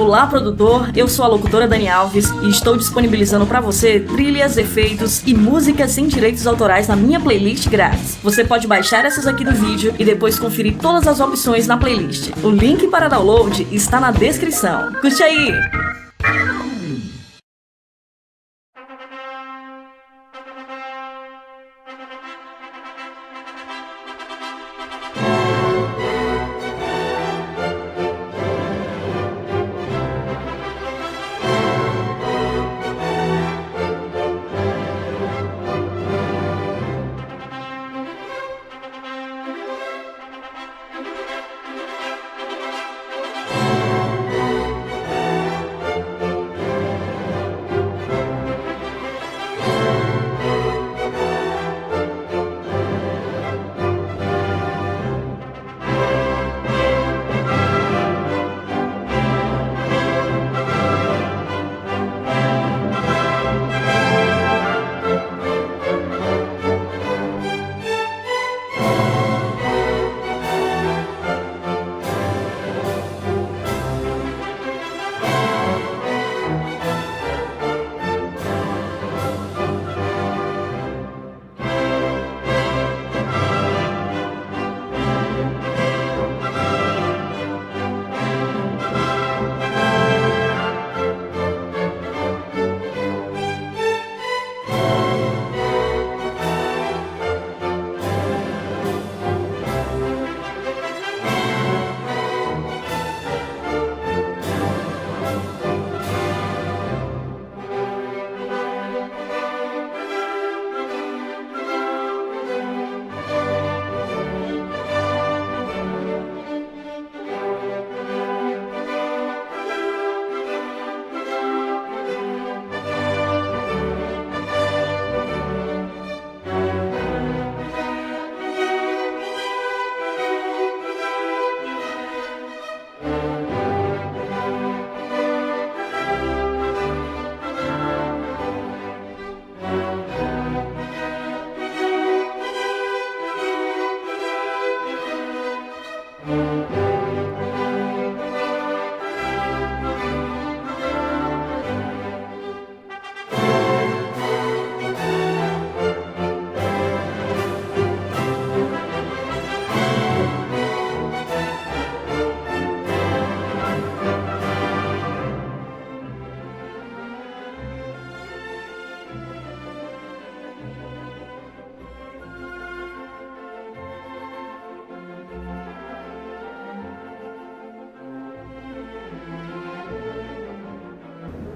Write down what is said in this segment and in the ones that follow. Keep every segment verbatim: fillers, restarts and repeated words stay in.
Olá, produtor! Eu sou a locutora Dani Alves e estou disponibilizando para você trilhas, efeitos e músicas sem direitos autorais na minha playlist grátis. Você pode baixar essas aqui do vídeo e depois conferir todas as opções na playlist. O link para download está na descrição. Curte aí!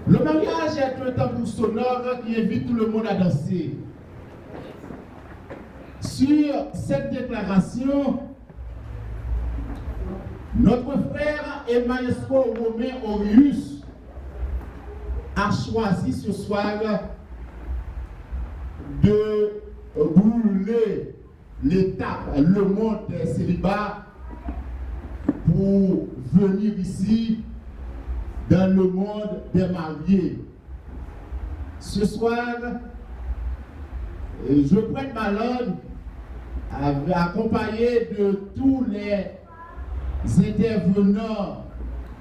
Le mariage est un tambour sonore qui invite tout le monde à danser. Sur cette déclaration, notre frère et maestro Romain Orius a choisi ce soir de brûler l'étape, le monde des célibats, pour venir ici dans le monde des mariés. Ce soir, je prête ma langue, av-, accompagné de tous les intervenants,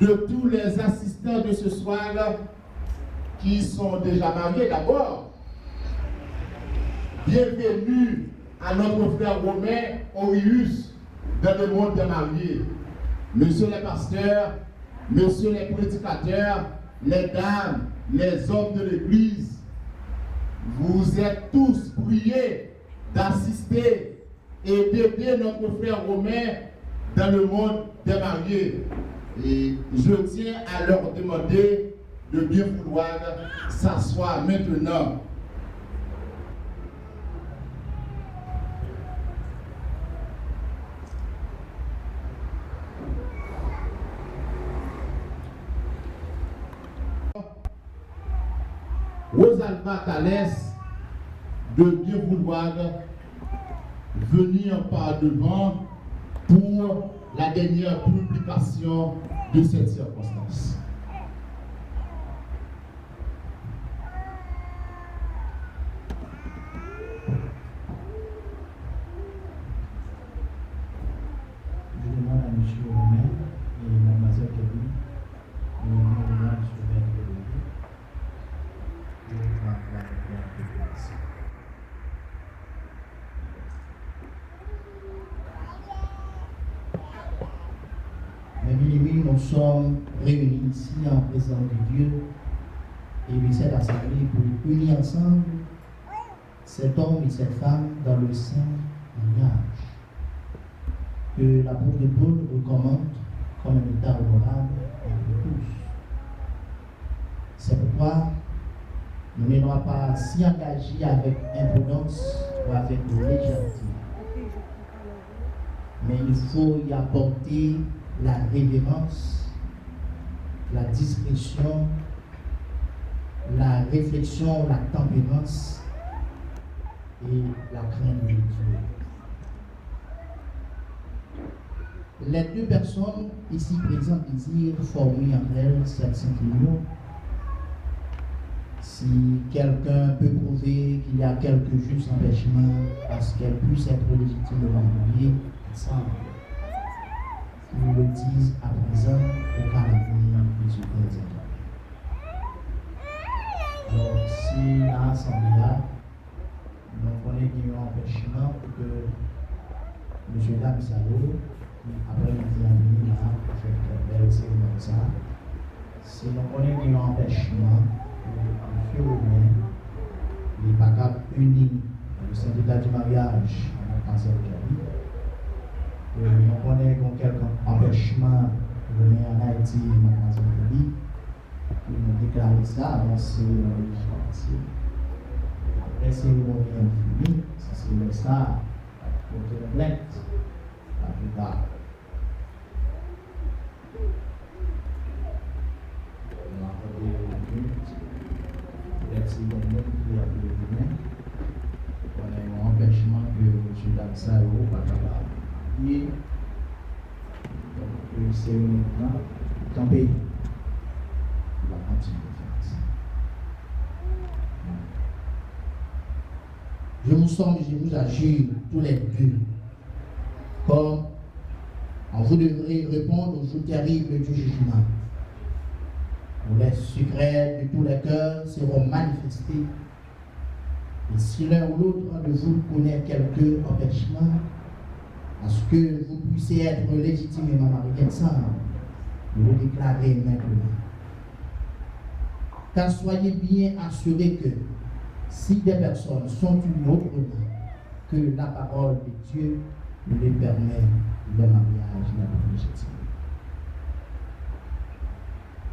de tous les assistants de ce soir, qui sont déjà mariés d'abord. Bienvenue à notre frère Romain Orius dans le monde des mariés. Messieurs les pasteurs, messieurs les prédicateurs, les dames, les hommes de l'église, vous êtes tous priés d'assister et d'aider notre frère Romain dans le monde des mariés. Et je tiens à leur demander de bien vouloir s'asseoir maintenant. Rosalba Thalès de bien vouloir venir par devant pour la dernière publication de cette circonstance. Je demande à Monsieur Romain et Mademoiselle Kevin. Mwen, mwen Nous sommes réunis ici en présence de Dieu et de cette assemblée pour unir ensemble cet homme et cette femme dans le saint mariage que l'apôtre Paul recommande comme un état honorable entre tous. C'est pourquoi nous ne devons pas s'y engager avec imprudence ou avec légèreté. Mais il faut y apporter la révérence, la discrétion, la réflexion, la tempérance et la crainte de Dieu. Les deux personnes ici présentes désirent former entre elles cette sainte union. Si quelqu'un peut prouver qu'il y a quelque juste empêchement à ce qu'elles puissent être légitimement mariées ensemble, qu'il le dise à présent, au cas l'avenir ne se présente. Alors, si nan asanble a, nou konnen gen yon anpèchman pou ke mesye dam sa yo, ki aprèmidi an vini la pou fè bèl seremoni sa a, si nou konnen gen yon anpèchman pou mesye Romen, li pa kab ini le saint état du mariage a madmwazèl Kelly, e nou konnen gen yon kèlkonk anpèchman pou mennen ann Ayiti madmwazèl Kelly, pou nou deklare sa, anonse nan rejis pase. Apre seremoni an fini, se se lè sa a, pote yon plent. Laplipa nan akòde yon minit, petèt se yon moun ki ap vini, konnen yon anpèchman ke mesye dam sa yo pa kapab ye. Donk, se yon moun nan kanpe. Li va kontinye fè sa. Je vous somme, je vous adjure tous les deux, comme on vous devrez répondre au jour terrible du jugement, où les secrets de tous les cœurs seront manifestés. Et si l'un ou l'autre de vous connaît quelque empêchement à ce que vous puissiez être légitimement mariés ensemble, vous le déclarez maintenant. Car soyez bien assurés que si des personnes sont unies autrement que la parole de Dieu ne le permet, le mariage n'est pas légitime.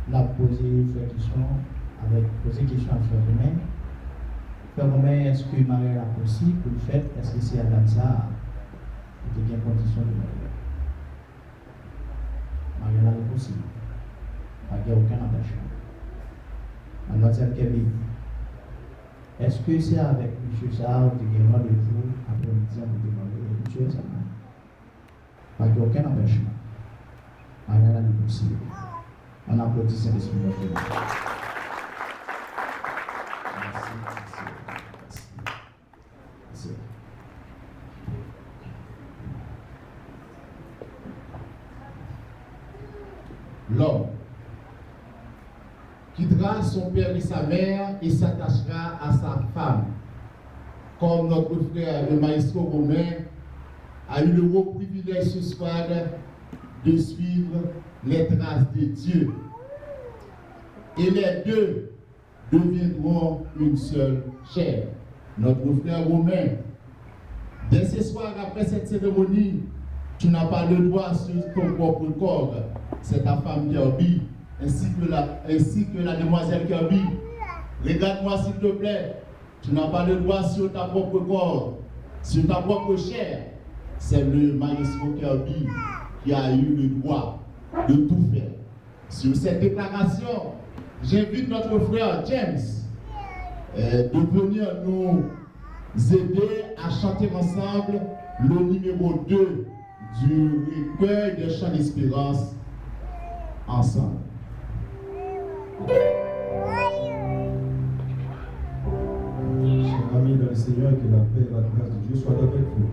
N ap poze frè kesyon avèk, poze kesyon ak frè Romen. Frè Romen, èske maryaj la posib pou l fèt? Èske se a dat sa a ou te gen kondisyon pou marye? Maryaj la li posib. Pa gen okenn anpèchman. Madmwazèl Kèmi, èske se avèk mesye sa a ou te gen randevou aprèmidi an pou te marye avèk mesye sa a? Pa gen okenn anpèchman. Maryaj la li posib. Ann aplodi Sentespri Bondye. Mèsi, mèsi, mèsi. L'homme quittera son père et sa mère et s'attachera à sa femme, comme notre frère le maestro Romain a eu le haut privilège ce soir de suivre les traces de Dieu. Et les deux deviendront une seule chair. Notre frère Romain, dès ce soir, après cette cérémonie, tu n'as pas le doigt sur ton propre corps. C'est ta femme Kirby, ainsi que la, ainsi que la demoiselle Kirby. Regarde-moi, s'il te plaît. Tu n'as pas le doigt sur ta propre corps, sur ta propre chair. C'est le maestro Kirby qui a eu le droit de tout faire. Sur cette déclaration, j'invite notre frère James, euh, de venir nous aider à chanter ensemble le numéro deux du recueil des chants d'espérance ensemble. Chers amis dans le Seigneur, que la paix et la grâce de Dieu soient avec vous.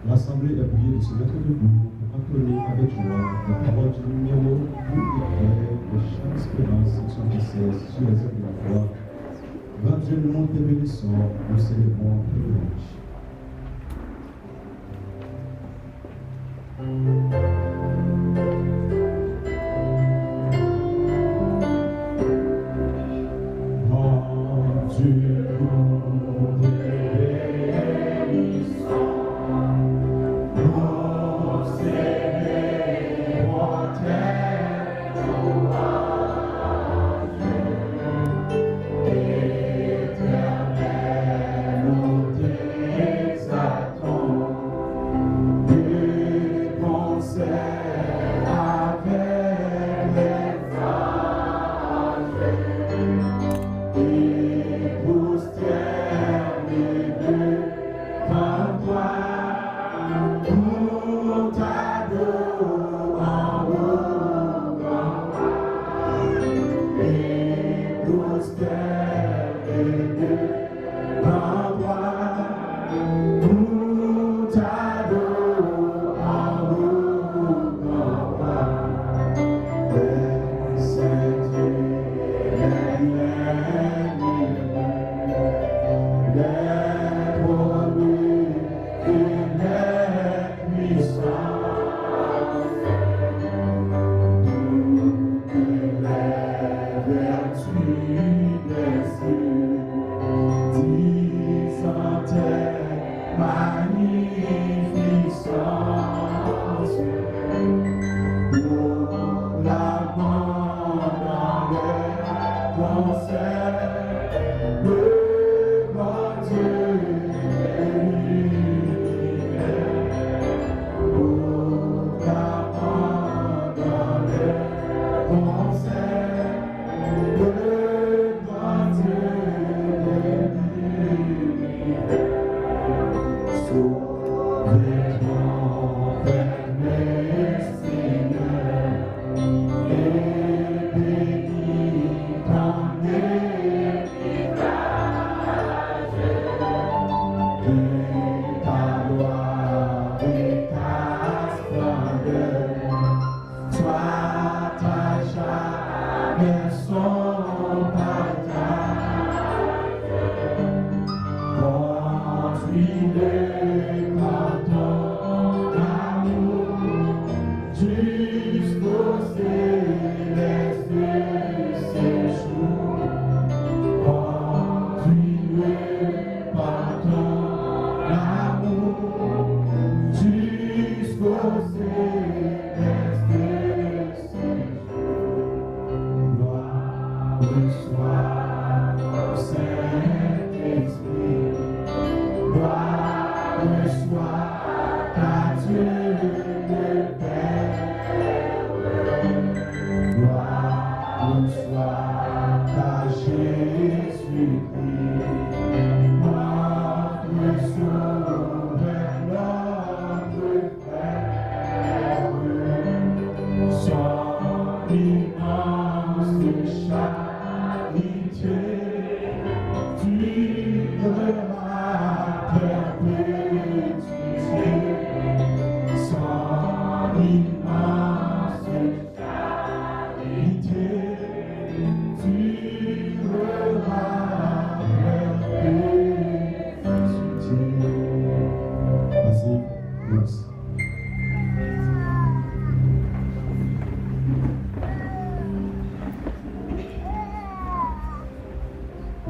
L'assemblée est priée de se mettre debout pour entonner avec joie la parole du numéro deux du recueil des chants d'espérance, section vingt-seize, sur les ailes de la foi. Grand Dieu, nous te bénissons, nous célébrons tes louanges.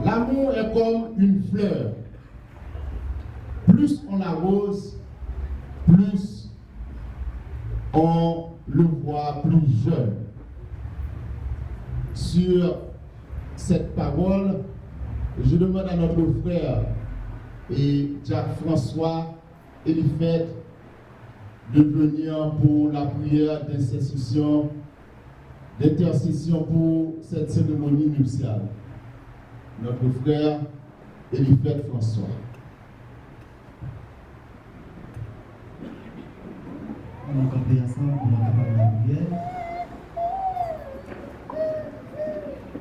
L'amour est comme une fleur. Plus on l'arrose, plus on le voit plus jeune. Sur cette parole, je demande à notre frère et diacre François Eliphète de venir pour la prière d'intercession, d'intercession pour cette cérémonie nuptiale. Notre frère Eliphète François. Ann nou kanpe ansanm pou nou kapab lapriyè.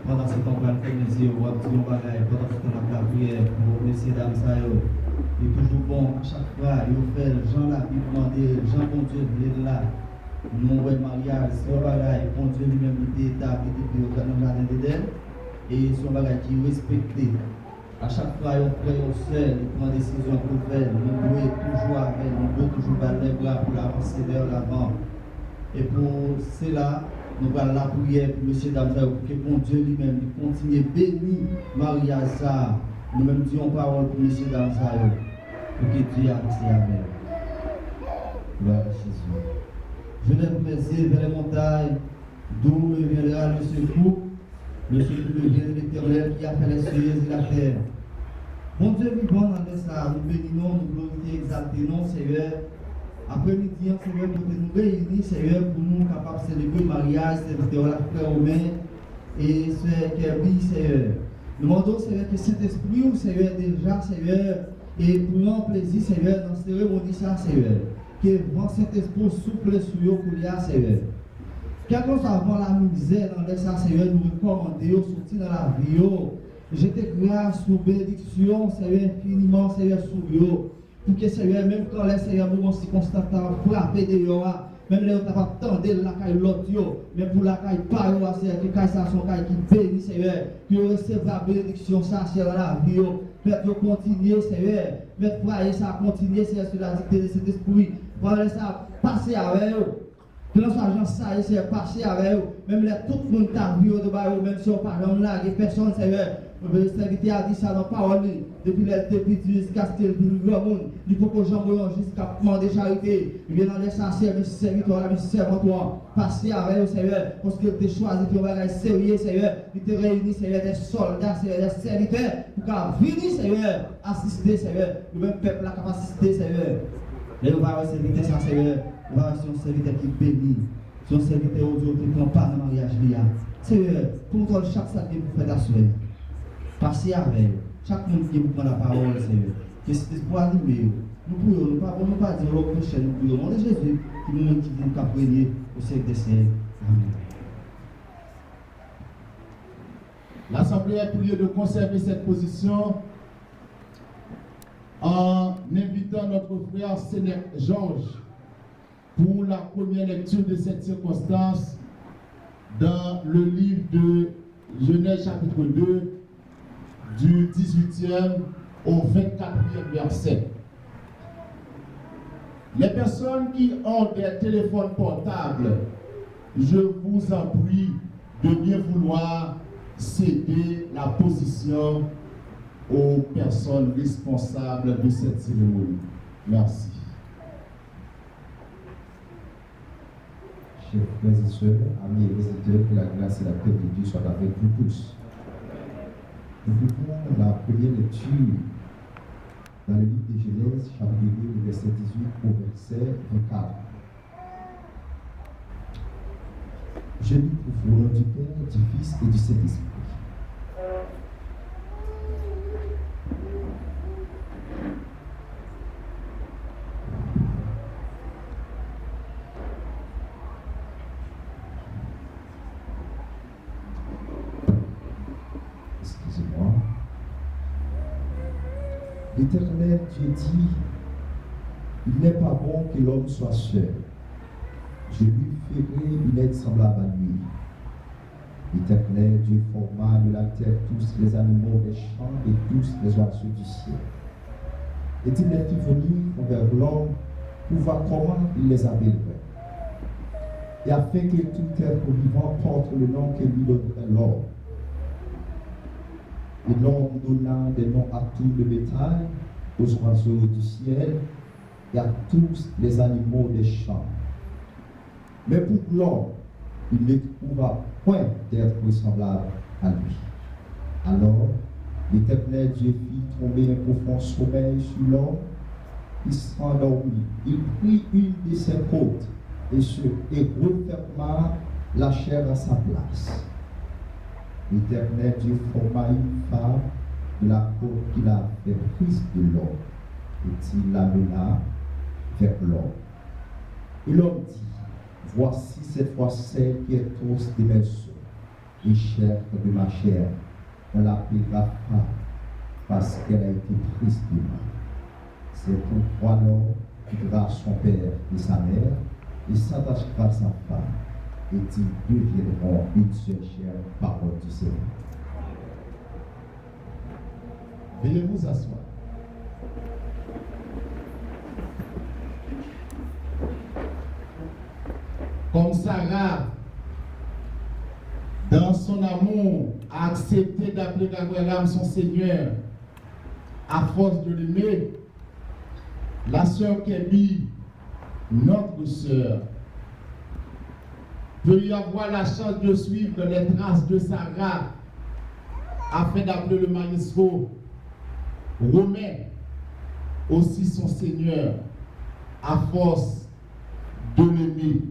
Pandan se tan w pral fèmen zye w, w ap di yon bagay. Pandan se tan n ap lapriyè pou mesye dam sa yo, li toujou bon a chak fwa yo fè l jan Labib mande l, jan Bondye vle l la. Nou wè maryaj se yon bagay Bondye li menm li te etabli depi nan jaden Edenn, e se yon bagay ki respekte. A chak fwa yon frè, yon sè, li pran desizyon pou l fè l, nou dwe toujou avè l, nou dwe toujou ba l lèbra pou l avanse vè lavan. E pou sela, nou pral lapriyè pou mesye dam sa yo, pou ke Bondye li menm, li kontinye beni maryaj sa a. Nou menm di yon pawòl pou mesye dam sa yo, pou ke Dye abite avè yo. Gloire à Jésus. Je lève mes yeux vers les montagnes, d'où me viendra le secours. Le secours me vient de l'Éternel qui a fait les cieux et la terre. Bondye vivan, nan lè sa a, nou beni non, nou glorifye, egzalte non, Seyè. Apremidi an, Seyè, kote nou reyini, Seyè, pou nou kapab selebre maryaj sèvitè w la, frè Romen e sè Kerby, Seyè. Nou mande w, Seyè, ke Sentespri w, Seyè, deja, Seyè, e pran plezi, Seyè, nan seremoni sa, Seyè. Ke van Sentespri w soufle sou yo kounye a, Seyè. Kèlkanswa van lamizè nan lè sa, Senyè, nou rekòmande yo soti nan lavi yo. Jete gras ou benediksyon, Senyè, enfiniman, Senyè, sou yo. Pou ke, Senyè, menm kan lè, Senyè, moman sikonstans ta ap frape deyò a, menm lè yo ta p ap tande l lakay lòt yo, men pou lakay pa yo a, Senyè, ke kay sa se yon kay ki beni, Senyè, ke yo resevwa benediksyon sa, Senyè, nan lavi yo. Mèt yo kontinye, Senyè, mèt fwaye sa kontinye, Senyè, sou ladikte de Sentespri. Pandan lè sa, pase avè yo. Kèlkanswa jan sa ye, Senyè, pase avè yo. Menm lè tout moun ta vire yo do ba yo, menm si yo pa janm lage pèsonn, Senyè. Sèvitè a di sa nan pawòl li. Depi lè l te piti jiskaske l vin granmoun, li poko janm wè yon jis k ap mande charite. Ebyen, nan lè sa, Senyè, men sèvitè w la, men sèvant ou an, pase avè yo, Senyè, paske l te chwazi fè yon bagay serye, Senyè. Li te reyini, Senyè, de sòlda, Senyè, de sèvitè, pou ka vini, Senyè, asiste, Senyè. Nou menm pèp la k ap asiste, Senyè. Lè yo va wè sèvitè sa, Senyè, yo va wè se yon sèvitè ki beni. Se yon sèvitè, yo di yo te pran pa nan maryaj li a. Senyè, kontwòl chak sa ki gen pou fèt aswè. Pase avè yo. Chak moun ki gen pou pran lapawòl, Senyè. Ke Sentespri w alime yo. Nou pou yo, nou pa bon, nou pa di yo, nou prèche, nou pou yo. Non de Jezi, ki nou menm ki vin k ap renye o syèk dè syèk. Amèn. L'Assemblée est priée de conserver cette position en invitant notre frère Sénèque Georges pour la première lecture de cette circonstance dans le livre de Genèse chapitre deux, du dix-huitième au vingt-quatrième verset. Les personnes qui ont des téléphones portables, je vous en prie de bien vouloir céder la position aux personnes responsables de cette cérémonie. Merci. Chers frères et sœurs, amis et visiteurs, que la grâce et la paix de Dieu soient avec vous tous. Nous ouvrons la première lecture dans le livre de Genèse, chapitre deux, du verset dix-huit au verset vingt-quatre. Je lis pour vous au nom du Père, du Fils et du Saint-Esprit. Excusez-moi. L'Éternel Dieu dit, il n'est pas bon que l'homme soit seul. Je lui ferai une aide semblable à lui. L'Éternel Dieu forma de la terre tous les animaux des champs et tous les oiseaux du ciel. Et il les fit venir envers l'homme pour voir comment il les appellerait. Et afin que tout être vivant porte le nom que lui donnerait l'homme. Et l'homme donna des noms à tout le bétail, aux oiseaux du ciel et à tous les animaux des champs. Mais pour l'homme, il ne trouva point d'être semblable à lui. Alors, l'Éternel Dieu fit tomber un profond sommeil sur l'homme. Il s'endormit. Il prit une de ses côtes et se, et referma la chair à sa place. L'Éternel Dieu forma une femme de la côte qu'il avait prise de l'homme, et il l'amena vers l'homme. Et l'homme dit, voici cette fois celle qui est os de mes os et chair de ma chair. On l'appellera femme, parce qu'elle a été prise de moi. C'est pourquoi l'homme quittera son père et sa mère et s'attachera à sa femme, et ils deviendront une seule chair, parole du Seigneur. Veuillez vous asseoir. Comme Sarah, dans son amour, a accepté d'appeler Abraham son Seigneur, à force de l'aimer, la sœur Kemi, notre sœur, peut y avoir la chance de suivre les traces de Sarah afin d'appeler le maestro Romain aussi son Seigneur à force de l'aimer.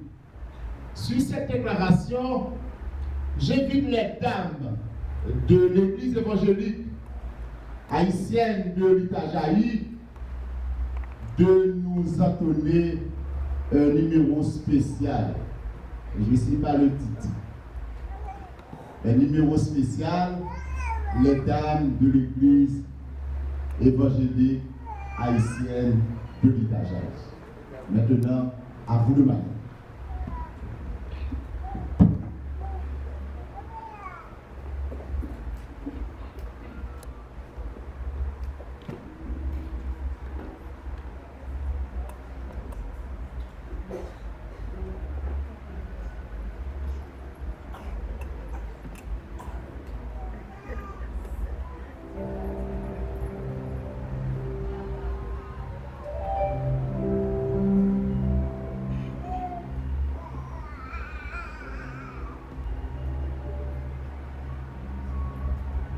Sur cette déclaration, j'invite les dames de l'Église évangélique haïtienne de l'Itajaï de nous entonner un numéro spécial. Je suis pas le titre. Un numéro spécial, les dames de l'église évangélique haïtienne de Litajav. Maintenant, à vous de manier.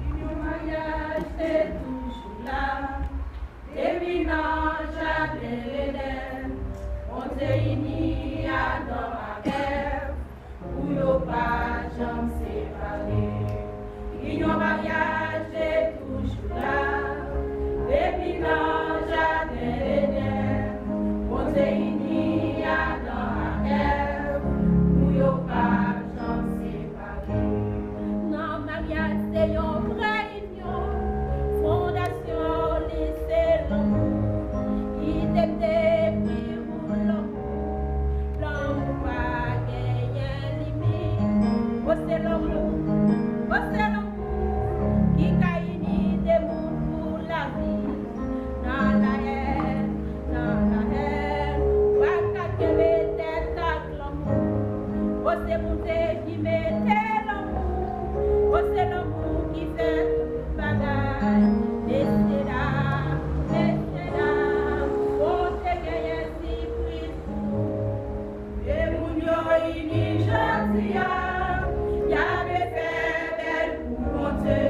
Inyon maryaj te toujou la. Depi nan jaden Edenn, Bondye ini Adan ak Èv pou yo pa janm separe. Inyon maryaj te toujou la. Depi nan jaden Edenn, Bondye ini Adan ak Èv pou yo pa janm separe. Nan maryaj se yon vrè inyon, fondasyon li se lanmou. Kite m dekri pou lanmou, lanmou pa genyen limit. O se lanmou, o se lanmou ki ka ini de moun pou lavi. Nan lahèn, nan lahèn, pa ka kenbe tèt ak lanmou. O se Bondye ki mete lanmou. O se lanmou ki fè tout bagay. Mesye dam, mesye dam, Bondye genyen sipriz pou nou. De moun yo ini jodi a, y ape fè bèl pou Bondye.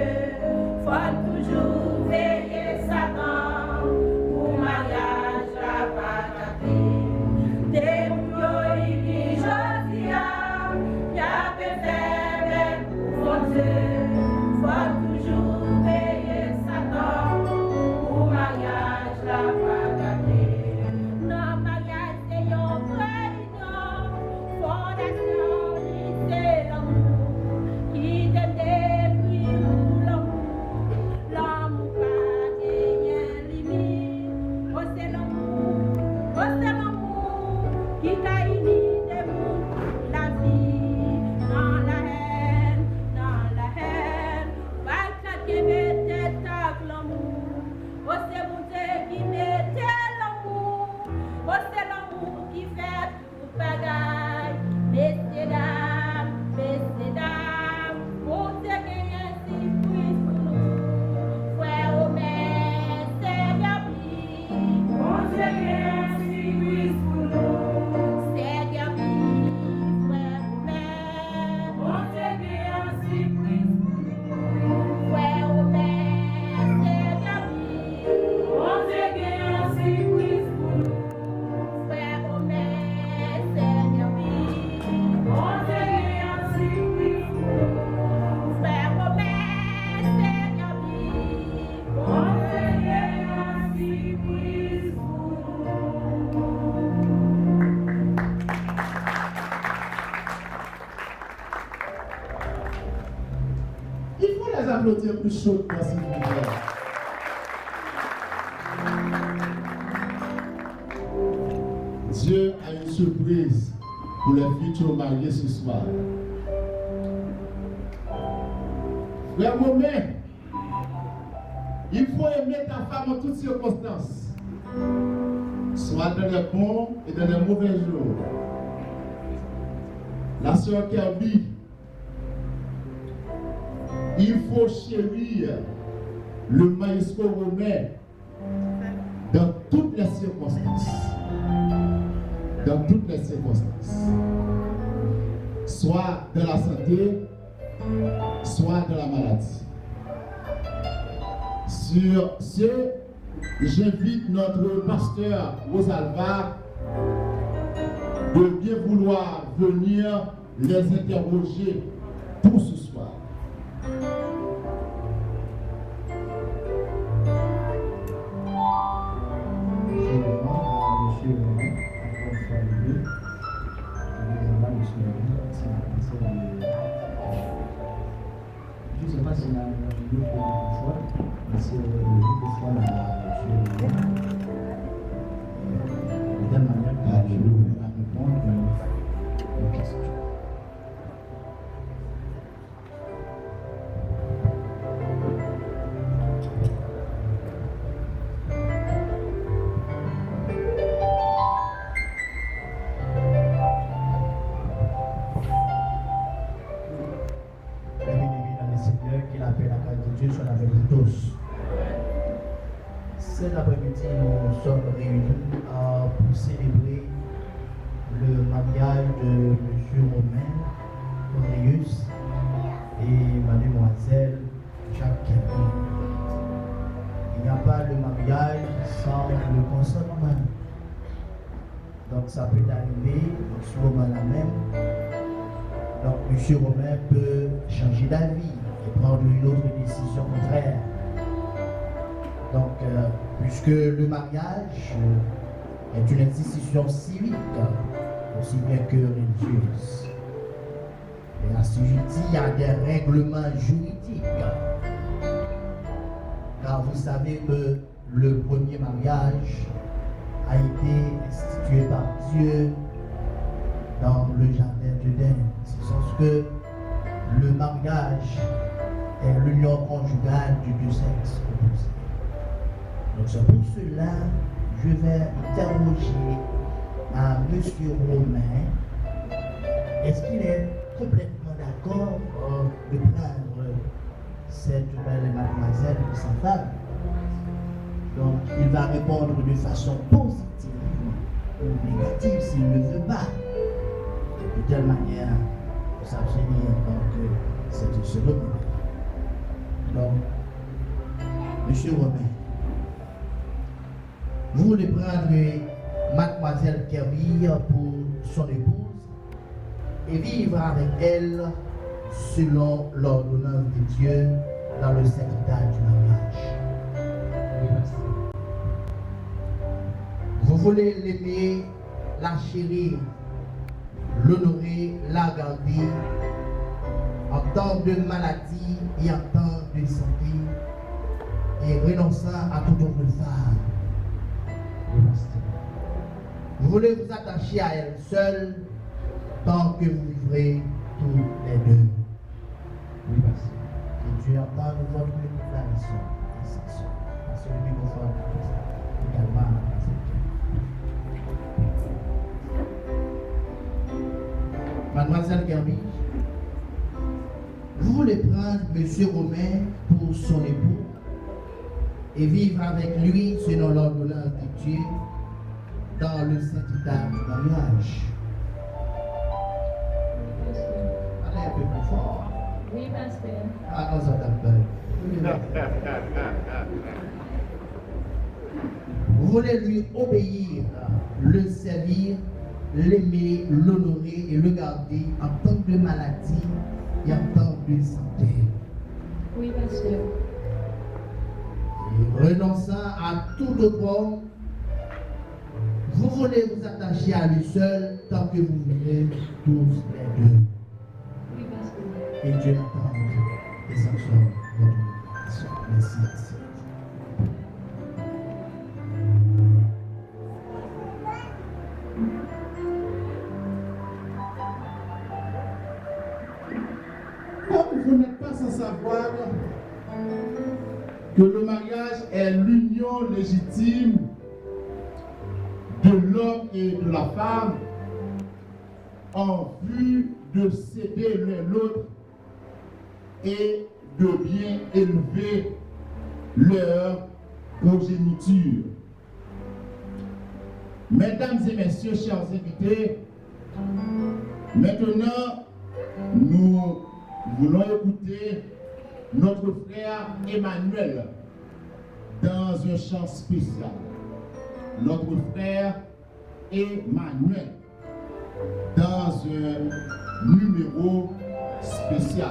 Fò n toujou veye Satan pou maryaj la pa gate. De moun yo ini jodi a, y ape fè bèl pou Bondye. Fò n toujou veye Satan pou maryaj la pa gate. Nan maryaj se yon vrè inyon, fondasyon li se lanmou. Kite m dekri pou lanmou, lanmou pa genyen limit. O se lanmou, o se lanmou ki ka ini de moun pou lavi. Nan lahèn, nan lahèn, pa ka kenbe tèt ak lanmou. O se Bondye ki mete lanmou. O se lanmou ki fè tout bagay. Mesye dam, mesye dam, Bondye genyen sipriz pou nou. Frè Omè, sè Gaby, Bondye genyen sipriz pou nou. Sè Gaby, frè Omè, Bondye genyen sipriz pou nou. Frè Omè, sè Gaby, Bondye genyen sipriz pou nou. Frè Omè, sè Gaby, Bondye genyen sipriz pou nou. Frè Omè, sè Gaby, Bondye genyen sipriz pou nou. Il faut les applaudir plus chaudement, s'il vous plaît. Dieu a une surprise pour les futurs mariés ce soir. Frère Romain, il faut aimer ta femme en toutes circonstances, soit dans les bons et dans les mauvais jours. La sœur Kirby, il faut chérir le maestro Romain dans toutes les circonstances. Dans toutes les circonstances. Soit dans la santé, soit dans la maladie. Sur ce, j'invite notre pasteur Rosalva de bien vouloir venir les interroger pour ce soir. Bonjour, à monsieur Romain, à votre famille. Bonjour, à monsieur Romain. Je sais pas si la réunion pour une fois, mais c'est une fois la de telle manière que je vais répondre aux questions. Bien-aimés dans le Seigneur, que la paix et la grâce de Dieu soient avec vous tous. Cet après-midi, nous sommes réunis, euh, pour célébrer le mariage de Monsieur Romain Cornelius et Mademoiselle Jacques Kervin. Il n'y a pas de mariage sans le consentement. Donc, ça peut arriver en ce moment-là même. Donc, Monsieur Romain peut changer d'avis et prendre une autre décision contraire. Donc, euh, puisque le mariage, euh, est une institution civique, aussi bien que religieuse, et assujettie à des règlements juridiques, car vous savez que le premier mariage a été institué par Dieu dans le jardin d'Éden. C'est ce que le mariage est l'union conjugale de deux sexes opposés. Donc c'est pour cela que je vais interroger à Monsieur Romain, est-ce qu'il est complètement d'accord, euh, de prendre cette belle mademoiselle pour sa femme. Donc, il va répondre de façon positive ou négative s'il ne veut pas. De telle manière pour s'abstenir, donc, euh, c'est une seconde. Donc, Monsieur Romain, vous voulez prendre mademoiselle Kermille pour son épouse et vivre avec elle selon l'ordonnance de Dieu dans le saint état du mariage. Vous voulez l'aimer, la chérir, l'honorer, la garder en temps de maladie et en temps de santé, et renonçant à toute autre femme. Vous voulez vous attacher à elle seule tant que vous vivrez tous les deux. Oui, pasteur. Que Dieu entende votre déclaration. Pasteur, le microphone également à la pasteur. Mademoiselle Kermille, vous voulez prendre Monsieur Romain pour son époux et vivre avec lui selon l'ordonnance de Dieu dans le saint état du mariage. Allez un peu plus fort. Oui, pasteur. Ah, non, ça tape pas. Vous voulez lui obéir, le servir, l'aimer, l'honorer et le garder en temps de maladie et en temps de santé. Oui, pasteur. Et renonçant à tout autre homme, vous voulez vous attacher à lui seul tant que vous vivez tous les deux. Oui, pasteur. Que Dieu entende et sanctionne votre prière. Merci, Seigneur. Comme vous n'êtes pas sans savoir que le mariage est l'union légitime de l'homme et de la femme en vue de s'aider l'un l'autre et de bien élever leur progéniture. Mesdames et messieurs, chers invités, maintenant, nous voulons écouter notre frère Emmanuel dans un chant spécial. Notre frère Emmanuel dans un numéro spécial.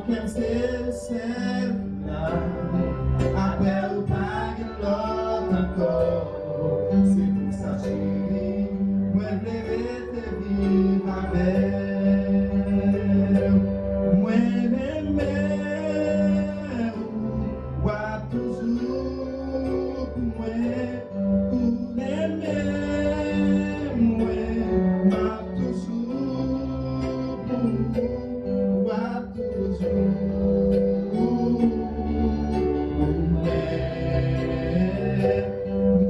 Kè m se sèl la, apre ou pa gen lòt ankò. Se pou sa cheri, mwen vle rete viv avè w. Mwen renmen w, w ap toujou pou mwen. Ou renmen mwen, m ap toujou pou ou, w ap toujou pou mwen.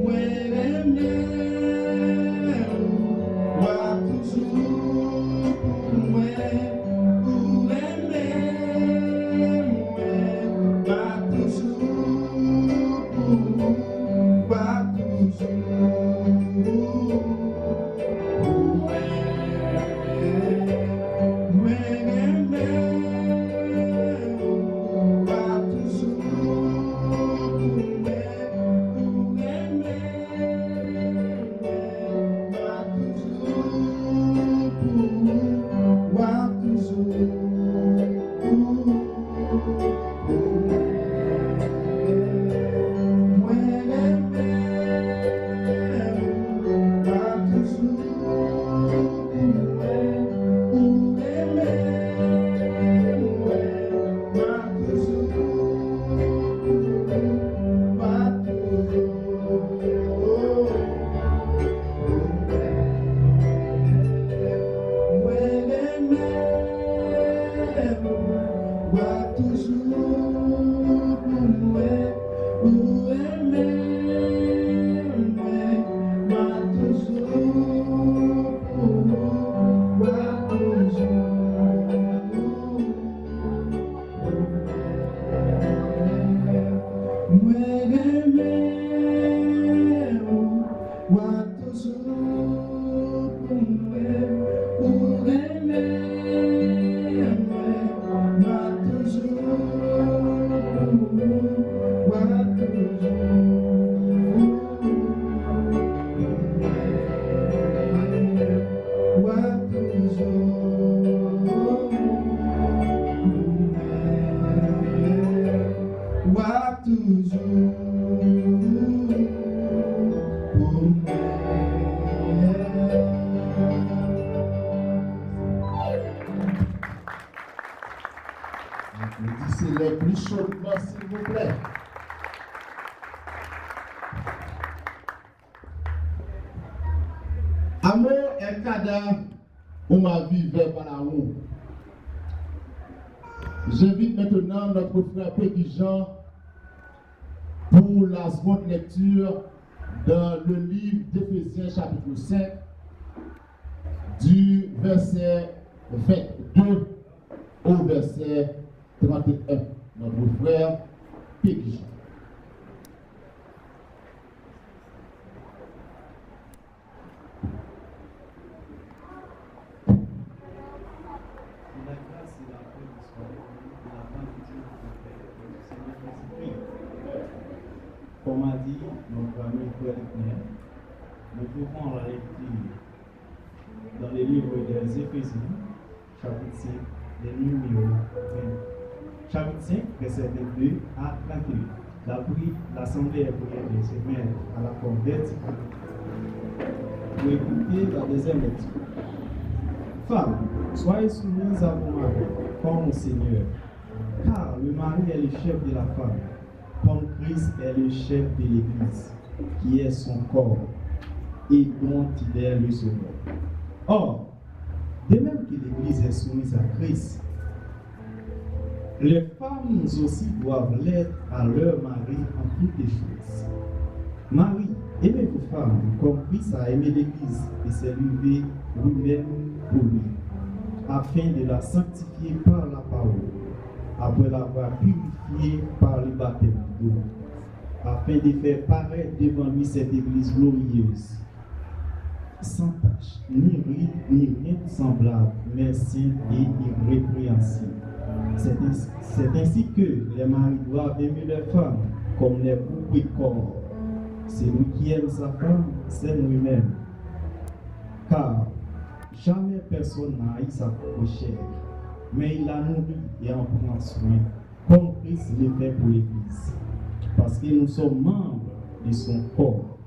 Mwen renmen ou, w ap toujou pou mwen. Ou renmen mwen, m ap toujou pou ou, w ap toujou pou mwen. Mwen renmen ou, w ap toujou pou mwen. Ou renmen mwen, w ap toujou pou ou, w ap toujou pou ou. Mwen renmen w, w ap toujou pou mwen. Ou renmen mwen, m ap toujou pou ou, w ap toujou pou mwen. Mwen renmen w, w ap toujou pou mwen. Ou renmen mwen, m ap toujou pou ou, w ap toujou pou mwen. W ap toujou pou mwen. W ap toujou pou mwen. Applaudissez-les plus chaudement, s'il vous plaît. Amor es cada una vida para un. J'invite maintenant notre frère Péguy Jean pour la seconde lecture dans le livre d'Éphésiens chapitre cinq, du verset vingt-deux au verset trente et un. Notre frère Péguy Jean. Que la grâce et la paix vous soient bénies de la part de Dieu notre Père et du Seigneur Jésus-Christ. Comme a dit notre ami frère Luckner, nous trouvons la lecture dans le livre des Éphésiens, chapitre cinq, le numéro vingt. Chapitre cinq, verset vingt-deux à trente et un. La pri-, l'assemblée est priée de se mettre à l'accord vertical pour écouter la deuxième lecture. Femmes, soyez soumises à vos maris, comme au Seigneur. Car le mari est le chef de la femme, comme Christ est le chef de l'Église, qui est son corps, et dont il est le sauveur. Or, de même que l'Église est soumise à Christ, les femmes aussi doivent l'être à leur mari en toutes choses. Maris, aimez vos femmes comme Christ a aimé l'Église et s'est livré lui-même pour lui, afin de la sanctifier par la parole, après l'avoir purifiée par le baptême d'eau, afin de faire paraître devant lui cette Église glorieuse, sans tache, ni ride, ni rien de semblable, mais sainte et irrépréhensible. C'est ainsi, c'est ainsi que les maris doivent aimer leurs femmes comme leur propre corps. Celui qui aime sa femme s'aime lui-même. Car jamais personne n'a haï sa propre chair, Mais il la nourrit et en prend soin, comme Christ le fait pour l'Église, parce que nous sommes membres de son corps.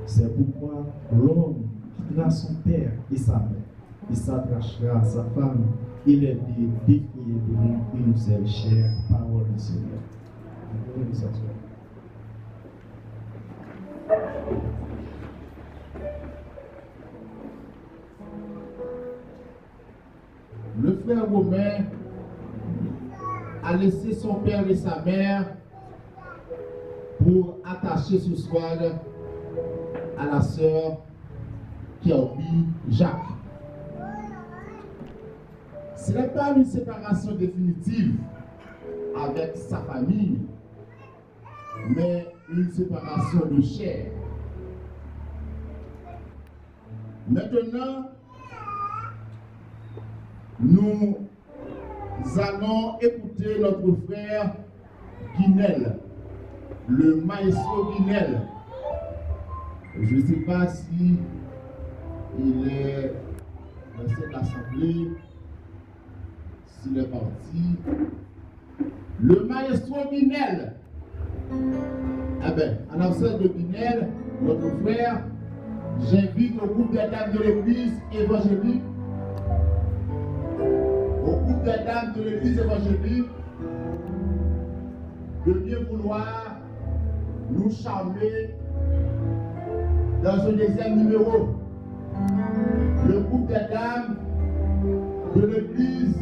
C'est pourquoi l'homme quittera son père et sa mère, et s'attachera à sa femme, et les deux deviendront une seule chair. Parole du Seigneur. Le frère Romain a laissé son père et sa mère pour attacher ce soir à la sœur Kirby Jacques. Ce n'est pas une séparation définitive avec sa famille, mais une séparation de chair. Maintenant, nous allons écouter notre frère Guinel, le maestro Guinel. Je ne sais pas si il est dans cette assemblée, s'il est parti. Le maestro Guinel. Eh bien, en absence de Guinel, notre frère, j'invite au groupe des dames de l'église évangélique, au groupe des dames de l'église évangélique, de bien vouloir nous charmer dans un deuxième numéro. Le groupe des dames de l'église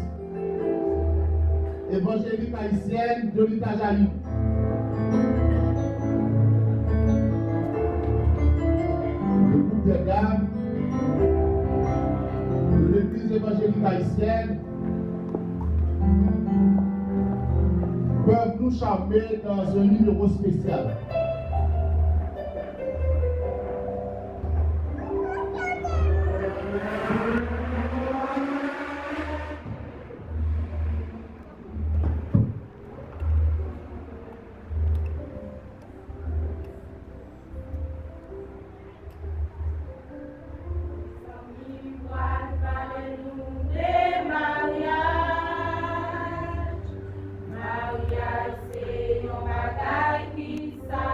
évangélique haïtienne de l'Italie. Le groupe des dames de l'église évangélique haïtienne peuvent nous charmer dans un numéro spécial. Zanmi m pral pale nou de maryaj. Maryaj se yon bagay ki sa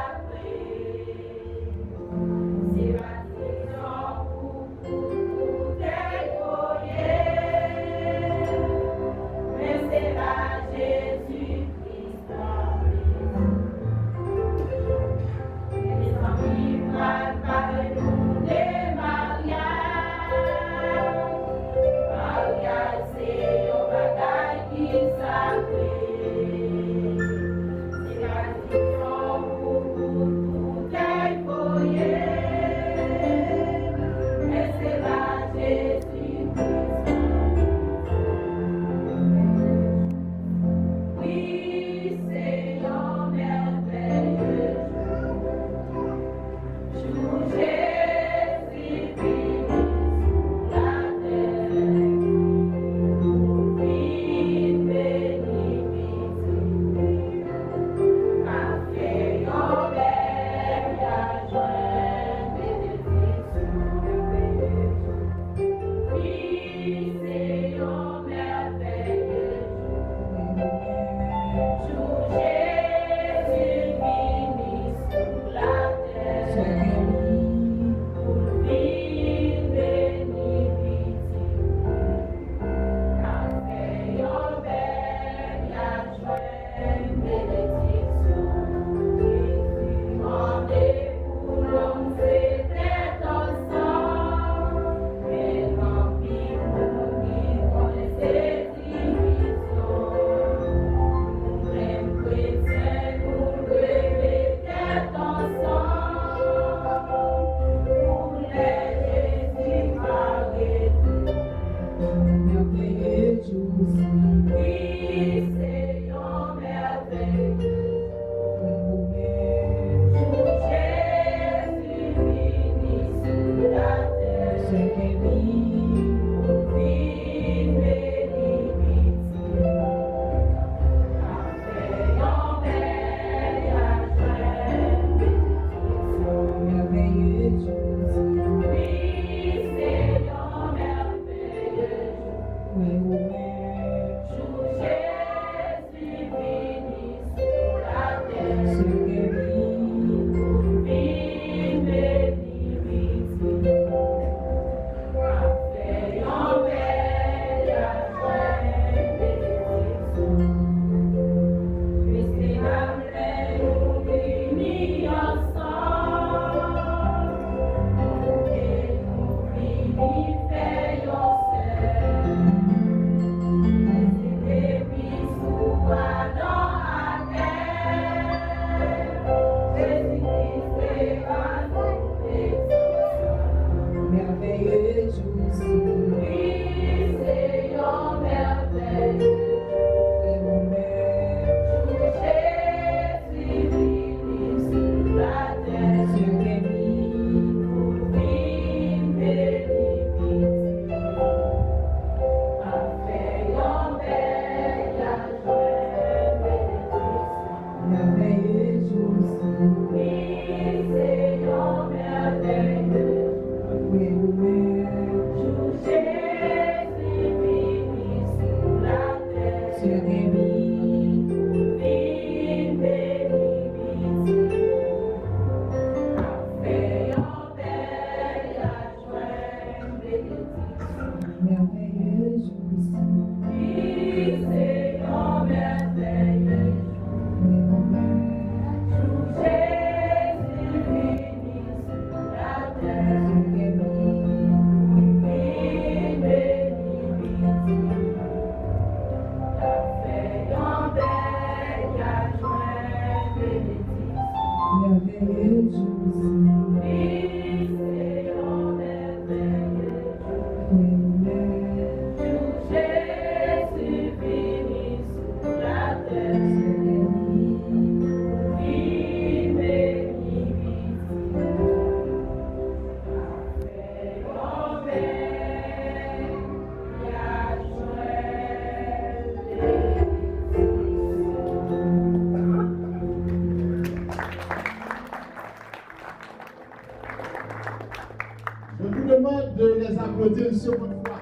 Dieu une seconde fois.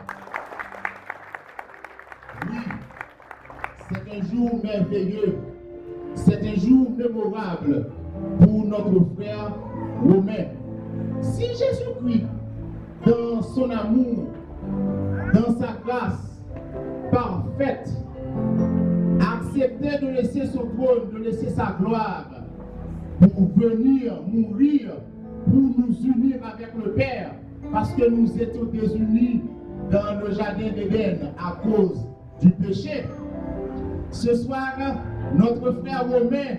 Oui, c'est un jour merveilleux, c'est un jour mémorable pour notre frère Romain. Si Jésus-Christ, dans son amour, dans sa grâce parfaite, a accepté de laisser son trône, de laisser sa gloire pour venir mourir, pour nous unir avec le Père, parce que nous étions désunis dans le jardin d'Éden à cause du péché. Ce soir, notre frère Romain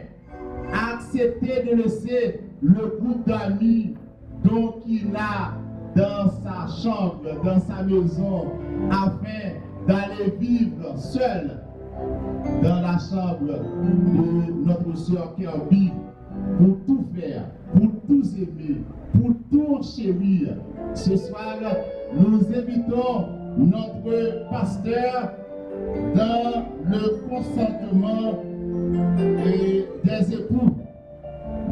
a accepté de laisser le groupe d'amis dont il a dans sa chambre, dans sa maison, afin d'aller vivre seul dans la chambre de notre sœur Kirby pour tout faire, pour tout aimer, pour tout chérir. Ce soir, nous invitons notre pasteur dans le consentement, euh, des époux.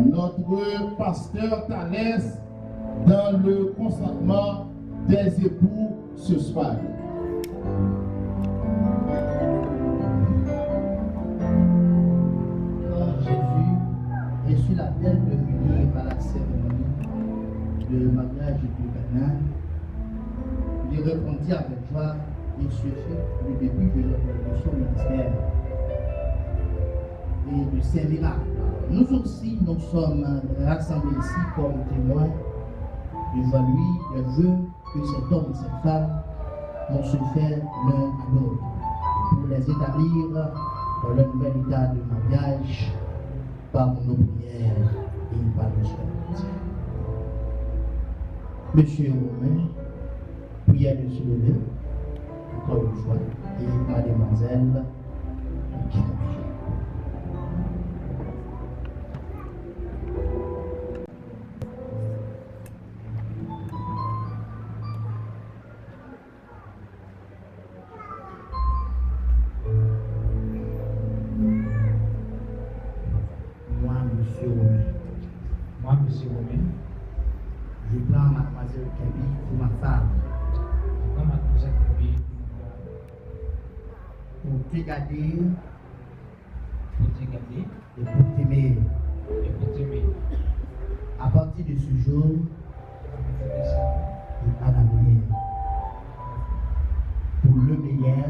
Notre pasteur Thalès dans le consentement des époux ce soir. Quand Jésus reçut l'appel de venir à la cérémonie de mariage de Cana, il répondit avec joie et ce fut le début de, de son ministère et de ses miracles. Nous aussi, nous sommes rassemblés ici comme témoins devant lui des vœux que cet homme et cette femme vont se faire l'un à l'autre pour les établir dans leur nouvel état de mariage par nos prières et par nos souhaits. Monsieur Romain, prière de se lever, encore une fois, et mademoiselle Kirby. Moi, monsieur Romain. Moi, monsieur Romain. Je prends mademoiselle Kirby pour ma femme. Je prends mademoiselle Kirby pour ma femme. Pour te garder. Pour te garder. Et pour t'aimer. Et pour t'aimer. À partir de ce jour, et à l'avenir. Pour le meilleur.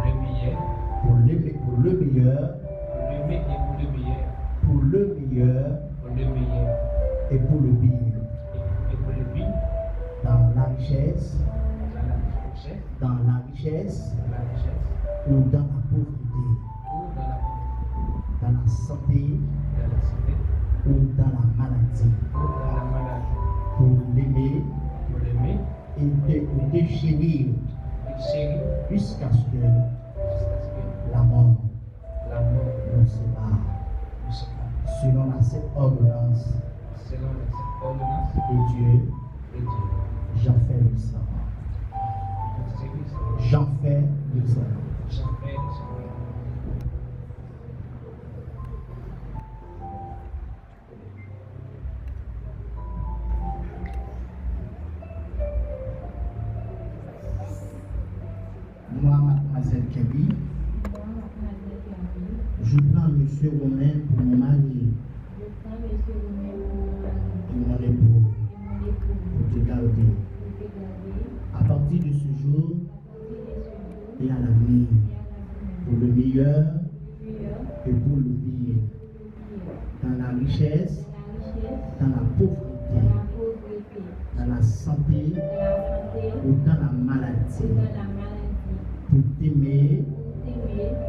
Le meilleur. Pour le, me- pour le meilleur. Pour le me- et pour le meilleur. Pour le meilleur. Pour le meilleur. Et pour le pire. Et, et pour le pire. Dans la richesse. Dans la richesse. Dans la richesse. Dans la richesse. Ou dans la pauvreté. Ou dans la pauvreté. Dans la santé. Dans la santé. Ou dans la maladie. Ou dans la maladie. Pour l'aimer. Pour l'aimer. Et te, et te chérir. Et te chérir. Jusqu'à ce que. Jusqu'à ce que. La mort. La mort. Nous sépare. Nous sépare. Selon la sainte ordonnance. Selon la sainte ordonnance. De Dieu. De Dieu. J'en fais le serment. J'en fais le serment. J'en fais le serment. Moi, mademoiselle Kirby, moi, mademoiselle Kirby, je prends monsieur Romain pour mon mari. Je prends monsieur Romain pour mon mari. Et mon époux. Et mon époux. Pour te garder. Pour te garder. À partir de ce jour. À partir de ce jour. Et à l'avenir. Et à l'avenir. Pour le meilleur. Pour le meilleur. Et pour le pire. Dans la richesse, dans la pauvreté, dans la santé ou dans la maladie, pour t'aimer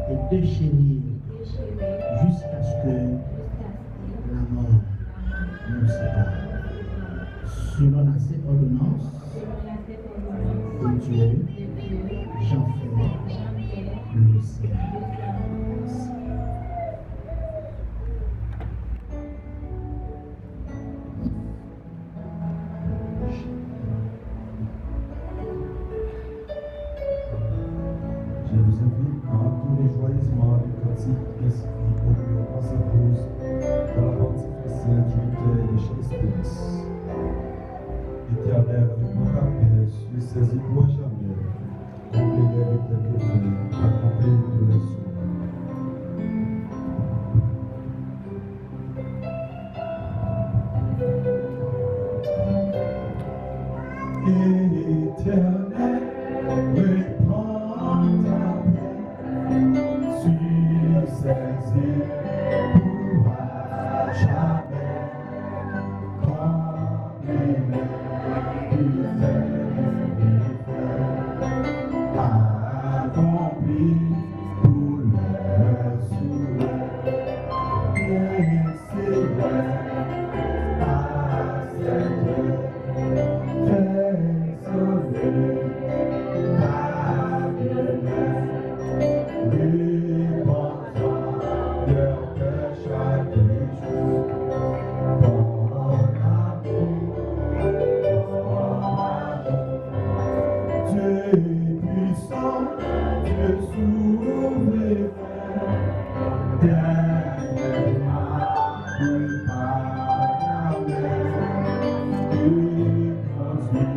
et te chérir jusqu'à ce que la mort nous sépare. Selon la sainte ordonnance de Dieu, j'en fais le serment. Je vous invite à entonner joyeusement les cantiques inscrits au numéro trois cent douze dans la partie faciale du huit heures de chez Espérance. Éternel, reprends ta paix, suis saisi pour jamais. Combler les requêtes de cœur, accomplis tous les souhaits. Éternel, reprends ta paix, suis saisi pour jamais. Akonpli pou lè sou lè. Byen Senyè, aksepte, fè sove ta demen. Repanti. Chak jou, bon amour, bon amour. Dieu est puissant, Dieu souverain, dernièrement, il parle à l'amour, il conduit.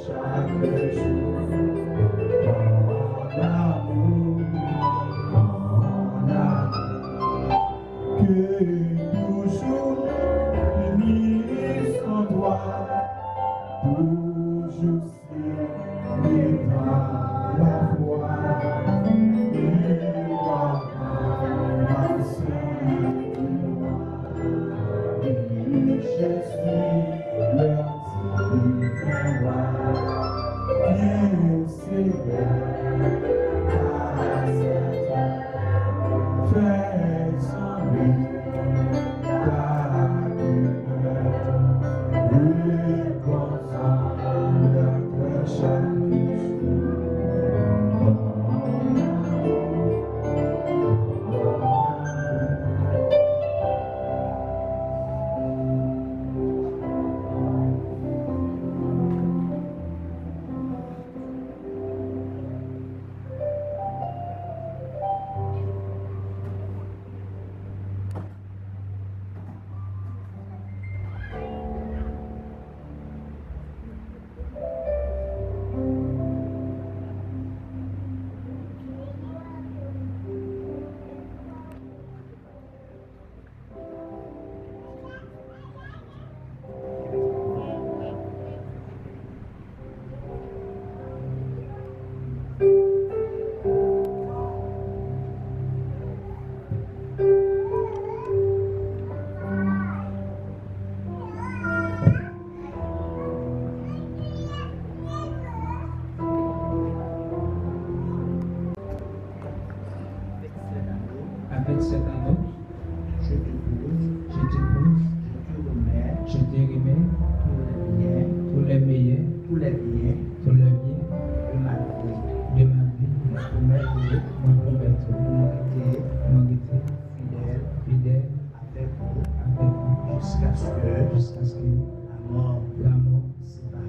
Chak jou, mon amour, mon amour, que toujours unis en toi, toujours serrés dans la foi, et dans la sainte loi. Je suis leur divin roi. Viens, Seigneur, à cette heure, fais sonner ta demeure. Reconcentre leur cœur chaque jour. Avec cet anneau, je t'épouse, je t'épouse, je te remets, je te remets tous les biens, tous les meilleurs, tous les biens, tous les biens de ma vie, de ma vie. Mwen pwomèt ou, mwen pwomèt ou, mwen rete, mwen rete fidèl, fidèl avec vous, avec vous, jusqu'à ce que, jusqu'à ce que la mort, la mort nous sépare.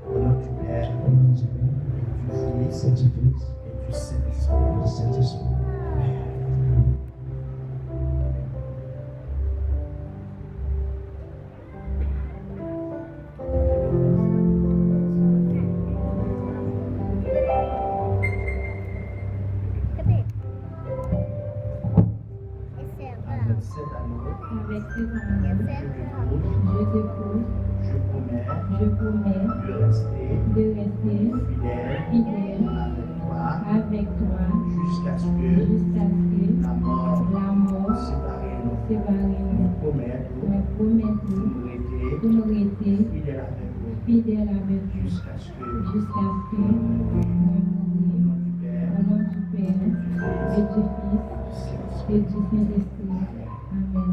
Au nom du Père, au nom du Père, et du Fils, et du Fils, et du Saint-Esprit. Du Saint-Esprit. Amen. Avec cet anneau, avec cet anneau, je t'épouse, je t'épouse, je promets, je promets, de rester, de rester, fidèle, fidèle, avec toi, avec toi, jusqu'à ce que, jusqu'à ce que, la mort, la mort, séparé nous, séparé nous. Mwen pwomèt ou, mwen pwomèt ou, pou m rete, pou m rete, fidèl avèk ou, fidèl avèk ou, jusqu'à ce que, jusqu'à ce que, mwen mouri, mwen mouri, au nom du Père, au nom du Père, et du Fils, et du Saint-Esprit. Amen.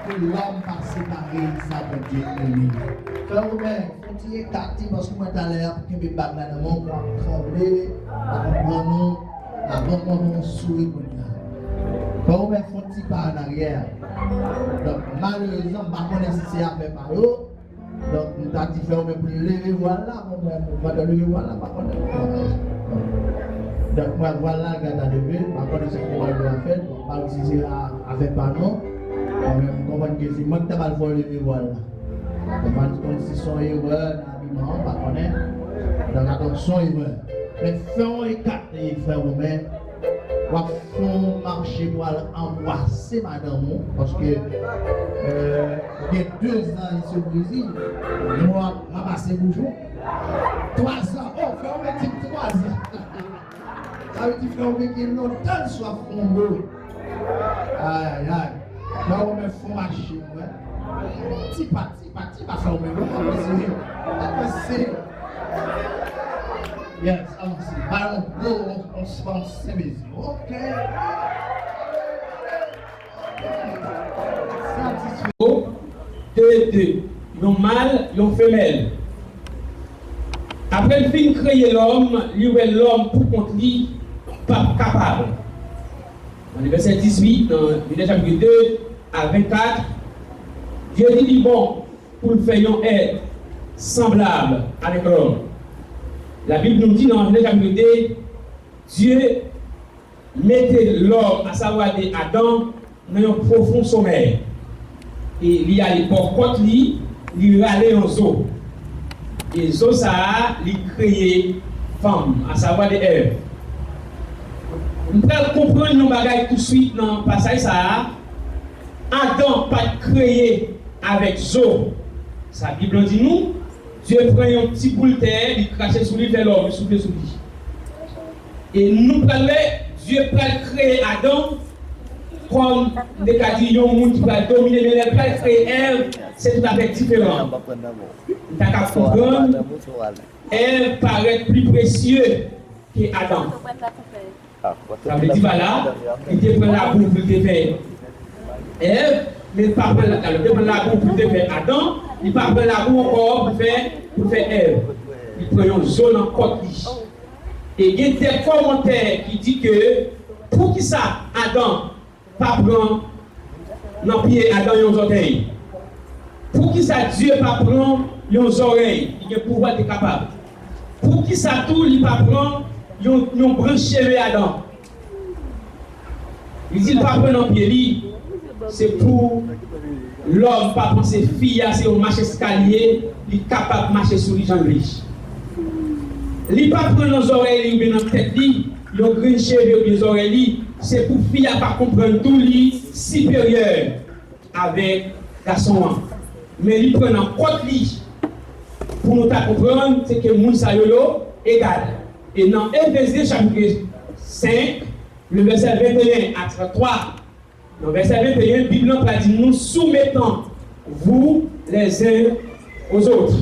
Lòm pa separe sa Bondye eme. Frè Women, fè yon ti ekat li, paske mwen talè a pou kenbe bag la nan men w, mwen ap tranble, m pa konprann ou, avan mwen yon souri kounye a. Frè Women, fè yon ti pa an aryè. Donk, malerezman, m pa konnen si se afè pa yo, donk, m ta di frè Women pou l leve vwal la, bon, mwen, pandan leve vwal la, m pa konnen. Donk, mwen, vwal la, gade leve, m pa konnen se kòman yo ap fè, bon, m pa wè si se a, afè pa nou. Mwen menm, m konprann ke se mwen ki ta pral fè w leve vwal la. Mwen pa konn si se yon erè nan abiman an, m pa konnen. Donk, atò, se yon erè. Men fè yon ekat, e, frè Women, w ap fè yon mache pou al anbrase madanm ou, paske, euh, gen de zan li se Brezil, mwen ap ranmase bouch ou. Twa zan, oh, frè Women di m twa zan. Sa vle di frè Women gen lontan l swa fè yon bo. Ay, ay, ay. Frè Women fè yon mache, wi. Ti pa, ti pa, ti pa frè Women, wi. Avanse, avanse. Yes, avanse. Ba yon gwo, on, on, on sèmezi. Ok. Satisfè. De, de. Yon mal, yon femèl. Apre l fin kreye lòm, li wè lòm pou kont li p ap kapab. Nan vèsè dizuit, nan Jenèz chapit de a vennkat, Dye di li bon pou l fè yon èt sanblab avèk lòm. Labib nou di nan Jenèz chapit de, Dye mete lòm, asavwa de Adan, nan yon pwofon somèy. E li ale bò kòt li, li rale yon zo. E zo sa a, li kreye fanm, asavwa de Èv. M pral konprann yon bagay tousuit nan pasaj sa a. Adan pa t kreye avèk zo. Sa Bib lan di nou, Dye pran yon ti boul tè, li krache sou li, fè lòm, li soufle sou li. E nou pral wè, Dye pral kreye Adan kòm, m te ka di, yon moun ki pral domine, men lè l pral kreye Èv, se toutafè diferan. M ta ka konprann Èv parèt pli presye ke Adan. Sa vle di pa la, li te pran labou pou l te fè Èv, men li pa pran la, li te pran labou pou l te fè Adan, li pa pran labou ankò pou l fè, pou l fè Èv. Li pran yon zo nan kòt li. E gen de kòmantè ki di ke poukisa Adan pa pran nan pye Adan yon zòtèy? Poukisa Dye pa pran yon zòrèy? Li gen pouvwa, li te kapab. Poukisa tou li pa pran yon, yon branch cheve Adan? Li di l pa pran nan pye li. Se pou lòm pa panse fi a se yon mach eskalye, li kapab mache sou li jan l vle. Li pa pran nan zòrèy li oubyen nan tèt li, yon grenn cheve oubyen zòrèy li, se pou fi a pa konprann tou li siperyè avèk gason an. Men li pran nan kòt li. Pou nou ta konprann, se ke moun sa yo, yo egal. E nan Efezyen chapit senk, le vèsè venteyen a tranntwa, nan vèsè venteyen, Bib lan pral di nou, soumettant vous les uns aux autres.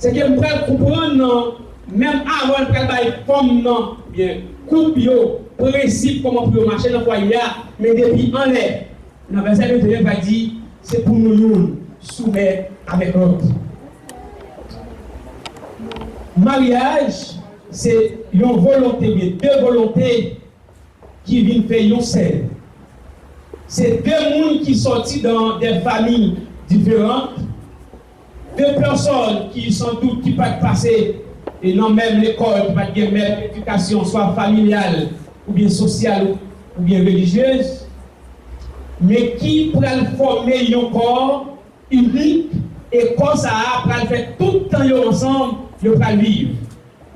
Se ke m pral konprann nan, menm avan l pral bay fanm nan, oubyen koup yo, prensip kòman pou yo mache nan fwaye a, men depi anlè, nan vèsè venteyen, l pral di, se pou nou youn soumèt avèk lòt. Maryaj, se yon volonte, oubyen de volonte, ki vin fè yon sèl. Se de moun ki sòti dan de famiy diferan, de pèsòn ki san dout ki pa t pase e nan menm lekòl, ki pa t gen menm edikasyon, swa familyal, oubyen sosyal, oubyen relijyez, men ki pral fòme yon kò inik, e kò sa a pral fè tout tan yo ansanm, yo pral viv.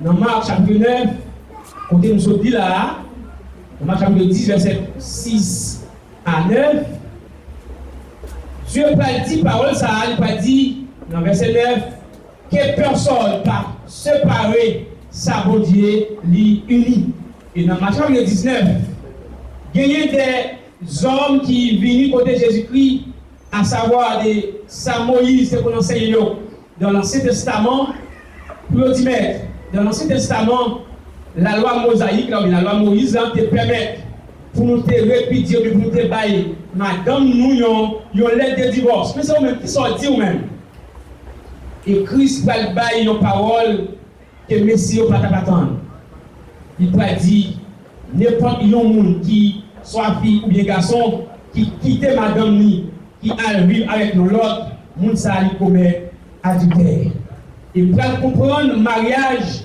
Nan Mak chapit nèf, kote nou sot li la a, nan Mak chapit dis, vèsè sis a nèf, Dye pral di pawòl sa a, li pral di nan vèsè nèf, ke pèsòn pa separe sa Bondye li ini. E nan Mak chapit diznèf, genyen de zòm ki vini kote Jezikri, asavwa de sa Moyiz te konn anseye yo dan Ansyen Testaman, pou yo di, Mèt, dan Ansyen Testaman, lalwa mozayik la, oubyen lalwa Moyiz la, te pèmèt pou nou te repidye, oubyen pou nou te bay madanm nou yon, yon lèt de divòs. Men se ou menm, kisa w di ou menm? E Kris pral bay yon pawòl ke Mesi yo pa t ap atann. Li pral di, nenpòt yon moun ki, swa fi oubyen gason, ki kite madanm li, ki al viv avèk yon lòt, moun sa a li komèt adiltè. E pral konprann maryaj,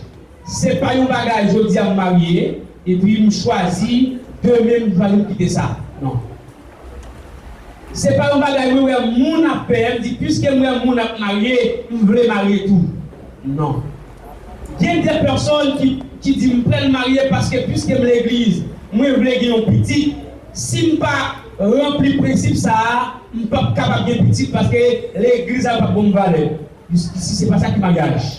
se pa yon bagay jodi a m marye, epi m chwazi, demen m chwazi m kite sa. Non. Se pa yon bagay mwen wè moun ap fè, m di, piske m wè moun ap marye, m vle marye tou. Non. Gen de pèsòn ki, ki di, m pral marye paske piske m legliz, mwen vle gen yon pitit. Si m pa ranpli prensip sa a, m p ap kapab gen pitit paske legliz la p ap ban m valè. Isi, se pa sa ki maryaj.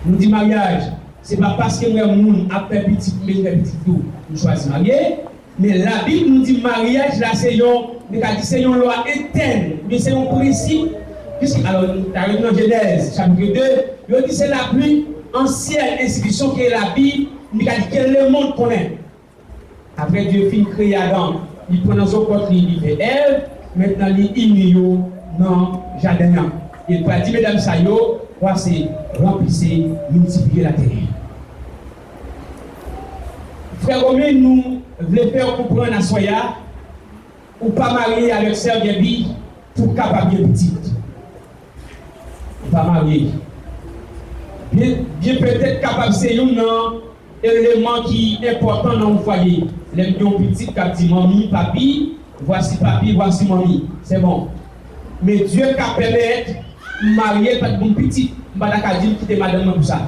Nou di maryaj, se pa paske m wè moun ap fè pitit, m vin fè pitit tou, m chwazi marye. Men Labib nou di maryaj la se yon, nou ka di se yon lwa etèn, oubyen se yon prensip. Piske, alò, nou ta rete nan Jenèz, chapit de, yo di se la pli ansyèn enstitisyon ke Labib, nou ka di ke lemonn konnen. Apre Dye fin kreye Adan, li pran nan zokòt li, li fè Èv, mentnan li ini yo nan jaden an. E l pral di medam sa yo, voici, remplissez, multipliez la terre. Frè Romen, nou vle fè w konprann aswè a, ou pa marye avèk sè Gaby pou w kapab gen pitit. Ou pa marye. Byen, byen petèt kapab se youn nan eleman ki enpòtan nan yon fwaye. Lè m gen yon pitit k ap di, manmi, papi, vwasi papi, vwasi manmi. Se bon. Men Dye ka pèmèt m marye, l pa t ban m pitit. M pa ta ka di l kite madanm mwen pou sa.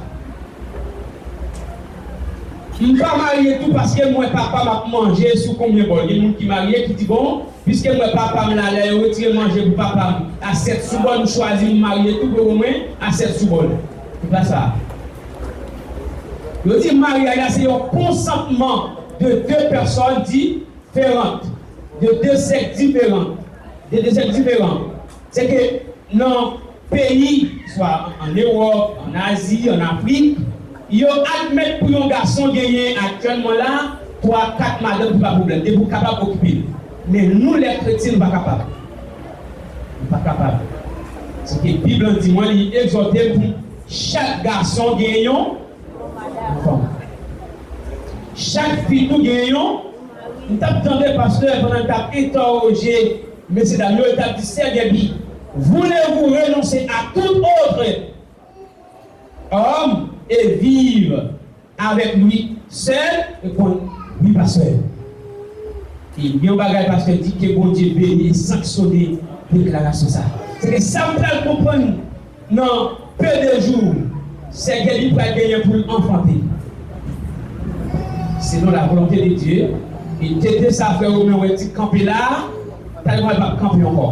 M pa marye tou paske m wè papa m ap manje sou konbyen bòl. Gen moun ki marye ki di, bon, piske m wè papa m la, lè yo retire manje pou papa m, asyèt sou bòl, m chwazi m marye tou pou mwen, asyèt sou bòl. Se pa sa. Yo di maryaj la se yon konsantman de de pèsòn diferan, de de sèks diferan, de de sèks diferan. Se ke nan peyi, swa an Ewòp, an Azi, an Afrik, yo admèt pou yon gason genyen aktyèlman la, twa, kat madanm, se pa pwoblèm, depi w kapab okipe l. Men nou, lè kretyen, nou pa kapab. Nou pa kapab. Se ke Bib lan di mwen, li egzòte m pou chak gason genyen yon fanm. Chak fi tou genyen yon. M t ap tande pastè pandan l t ap entèwoje mesyedam yo, li t ap di, sè Gaby, voulez-vous renoncer à tout autre homme et vivre avec lui seul? Reponn, wi, pastè. E gen yon bagay pastè di, ke Bondye beni e sanksyone deklarasyon sa. Se ke sa m pral konprann nan pe de jou, sè Gaby pral genyen pou l anfante. Selon la volonté de Dieu, e tete sa frè Romen wè ti kanpe la, talè mwen p ap kanpe ankò.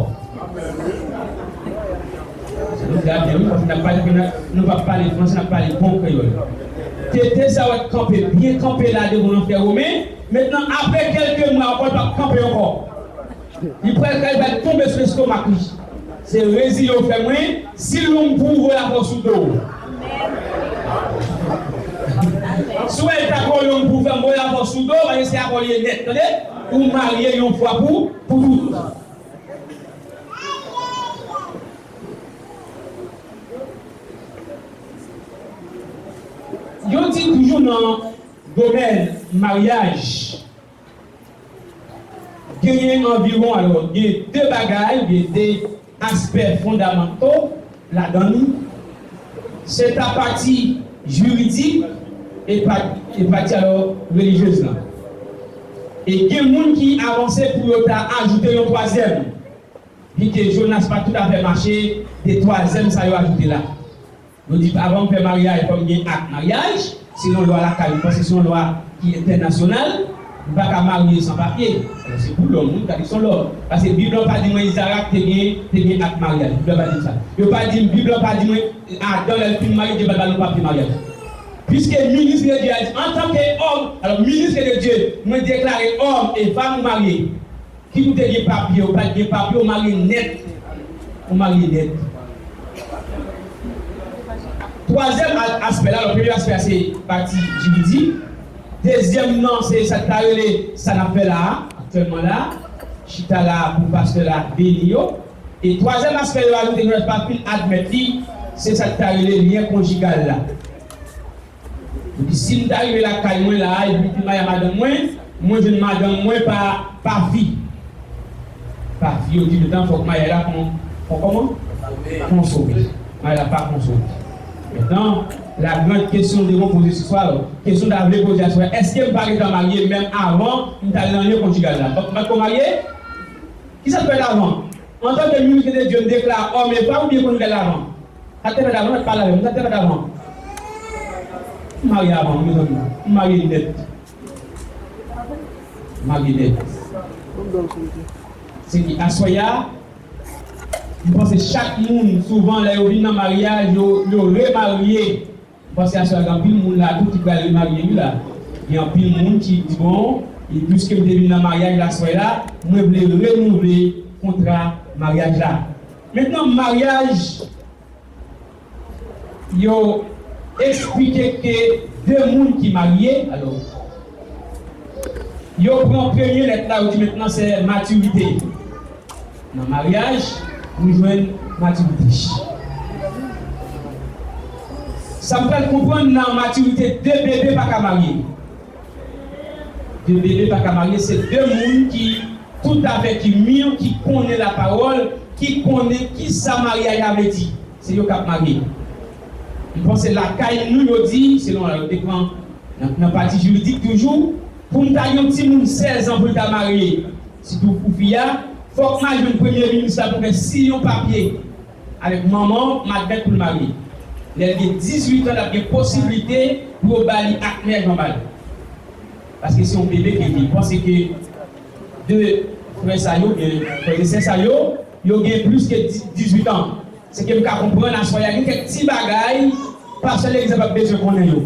Se nou gade, wi, paske n ap pale, nou p ap pale franse, n ap pale bon kreyòl. Tete sa wè kanpe, byen kanpe la devan nan frè Romen. Mentnan, apre kèlke mwa ankò, l p ap kanpe ankò. Li pral kay, pral tonbe sou lestomak li. Se reziye w fè mwen, si long pou ou, voye afè w sou do w. Si w wè l ta twò long pou w fè m voye afè w sou do w, paske se afè w li ye nèt, tande? Ou marye yon fwa pou, pou tout. Yo di toujou nan domèn maryaj, genyen anviwon, alò, gen de bagay, gen de aspè fondamanto ladan li. Se ta pati jiridik e pa-, e pati, alò, relijyez lan. E gen moun ki avanse pou yo ta ajoute yon twazyèm. Byenke Jonas pa toutafè mache de twazyèm sa yo ajoute la. Yo di, avan m fè maryaj, fò m gen ak maryaj, selon lwa lakay, m panse se yon lwa ki entènasyonal, m pa ka marye san papye. Alò, se pou lòm, wi, tradiksyon lòm. Paske Bib lan pa di mwen Izarak te gen, te gen ak maryaj. Bib lan pa di m sa. Yo pa di m, Bib lan pa di mwen, Adan, lè l fin marye, Dye pa t ba l yon papye maryaj. Piske minis de Dye a di, antanke òm, alò, minis de Dye, mwen deklare òm e fanm ou marye. Kit ou te gen papye, ou pa t gen papye, ou marye nèt. Ou marye nèt. Twazyèm a-, aspè la, alò, premye aspè a se pati jiridik. Dezyèm nan, se sa k ta rele sa n ap fè la a. Sèlman la, chita la pou pastè la beni yo. E twazyèm aspè yo ajoute, nou pa fin admèt li, se sa k ta rele lyen konjigal la. Epi si m ta rive lakay mwen la, epi m fin marye a madanm mwen, mwen jwenn madanm mwen pa, pa vi. Pa vi, yo di nou tan fòk maryaj la kon, kon kòman? Konsome. Maryaj la pa konsome. Mentnan, la grande question devront poser ce soir, kesyon ta vle poze aswè, èske m pa gentan marye menm avan m t al nan lyen konjigal la? M pa t ko marye? Kisa k fèt avan? Antanke ministre de Dye, m deklare òm e fanm oubyen konjigal avan? Sa k te fèt avan, sa k pale avè m, sa k te fèt avan? M marye avan, mezanmi. M marye nèt. M marye nèt. Se ki aswè a, m panse chak moun, souvan, lè yo vin nan maryaj, yo, yo remarye. M panse aswè a gen anpil moun la tou ki pral remarye wi la. Gen anpil moun ki di, bon, e piske m te vin nan maryaj la aswè la, mwen vle renouvle kontra maryaj la. Mentnan, maryaj, yo eksplike ke de moun ki marye, alò, yo pran premye lèt la, yo di mentnan se matirite. Nan maryaj, nou jwenn matirite. Sa m pral konprann nan matirite, de bebe pa ka marye. De bebe pa ka marye, se de moun ki toutafè ki mir, ki konnen lapawòl, ki konnen kisa maryaj la vle di. Se yo k ap marye. M panse lakay nou yo di, selon la yo te pran nan, nan pati jiridik toujou, pou m ta gen yon timoun sèz an pou l ta marye, sitou pou fi a, fòk m al jwenn premye minis la pou m fè siyen yon papye avèk manman m admèt pou l marye. Lè l gen dizuit an, l ap gen posiblite pou yo ba li ak mèj anba l. Paske se yon bebe ke li. Panse ke de frè sa yo, oubyen frè e sè sa yo, yo gen plis ke dizuit an. Se ke m ka konprann aswè a gen kèk ti bagay pastè legliz la p ap bezwen konnen yo.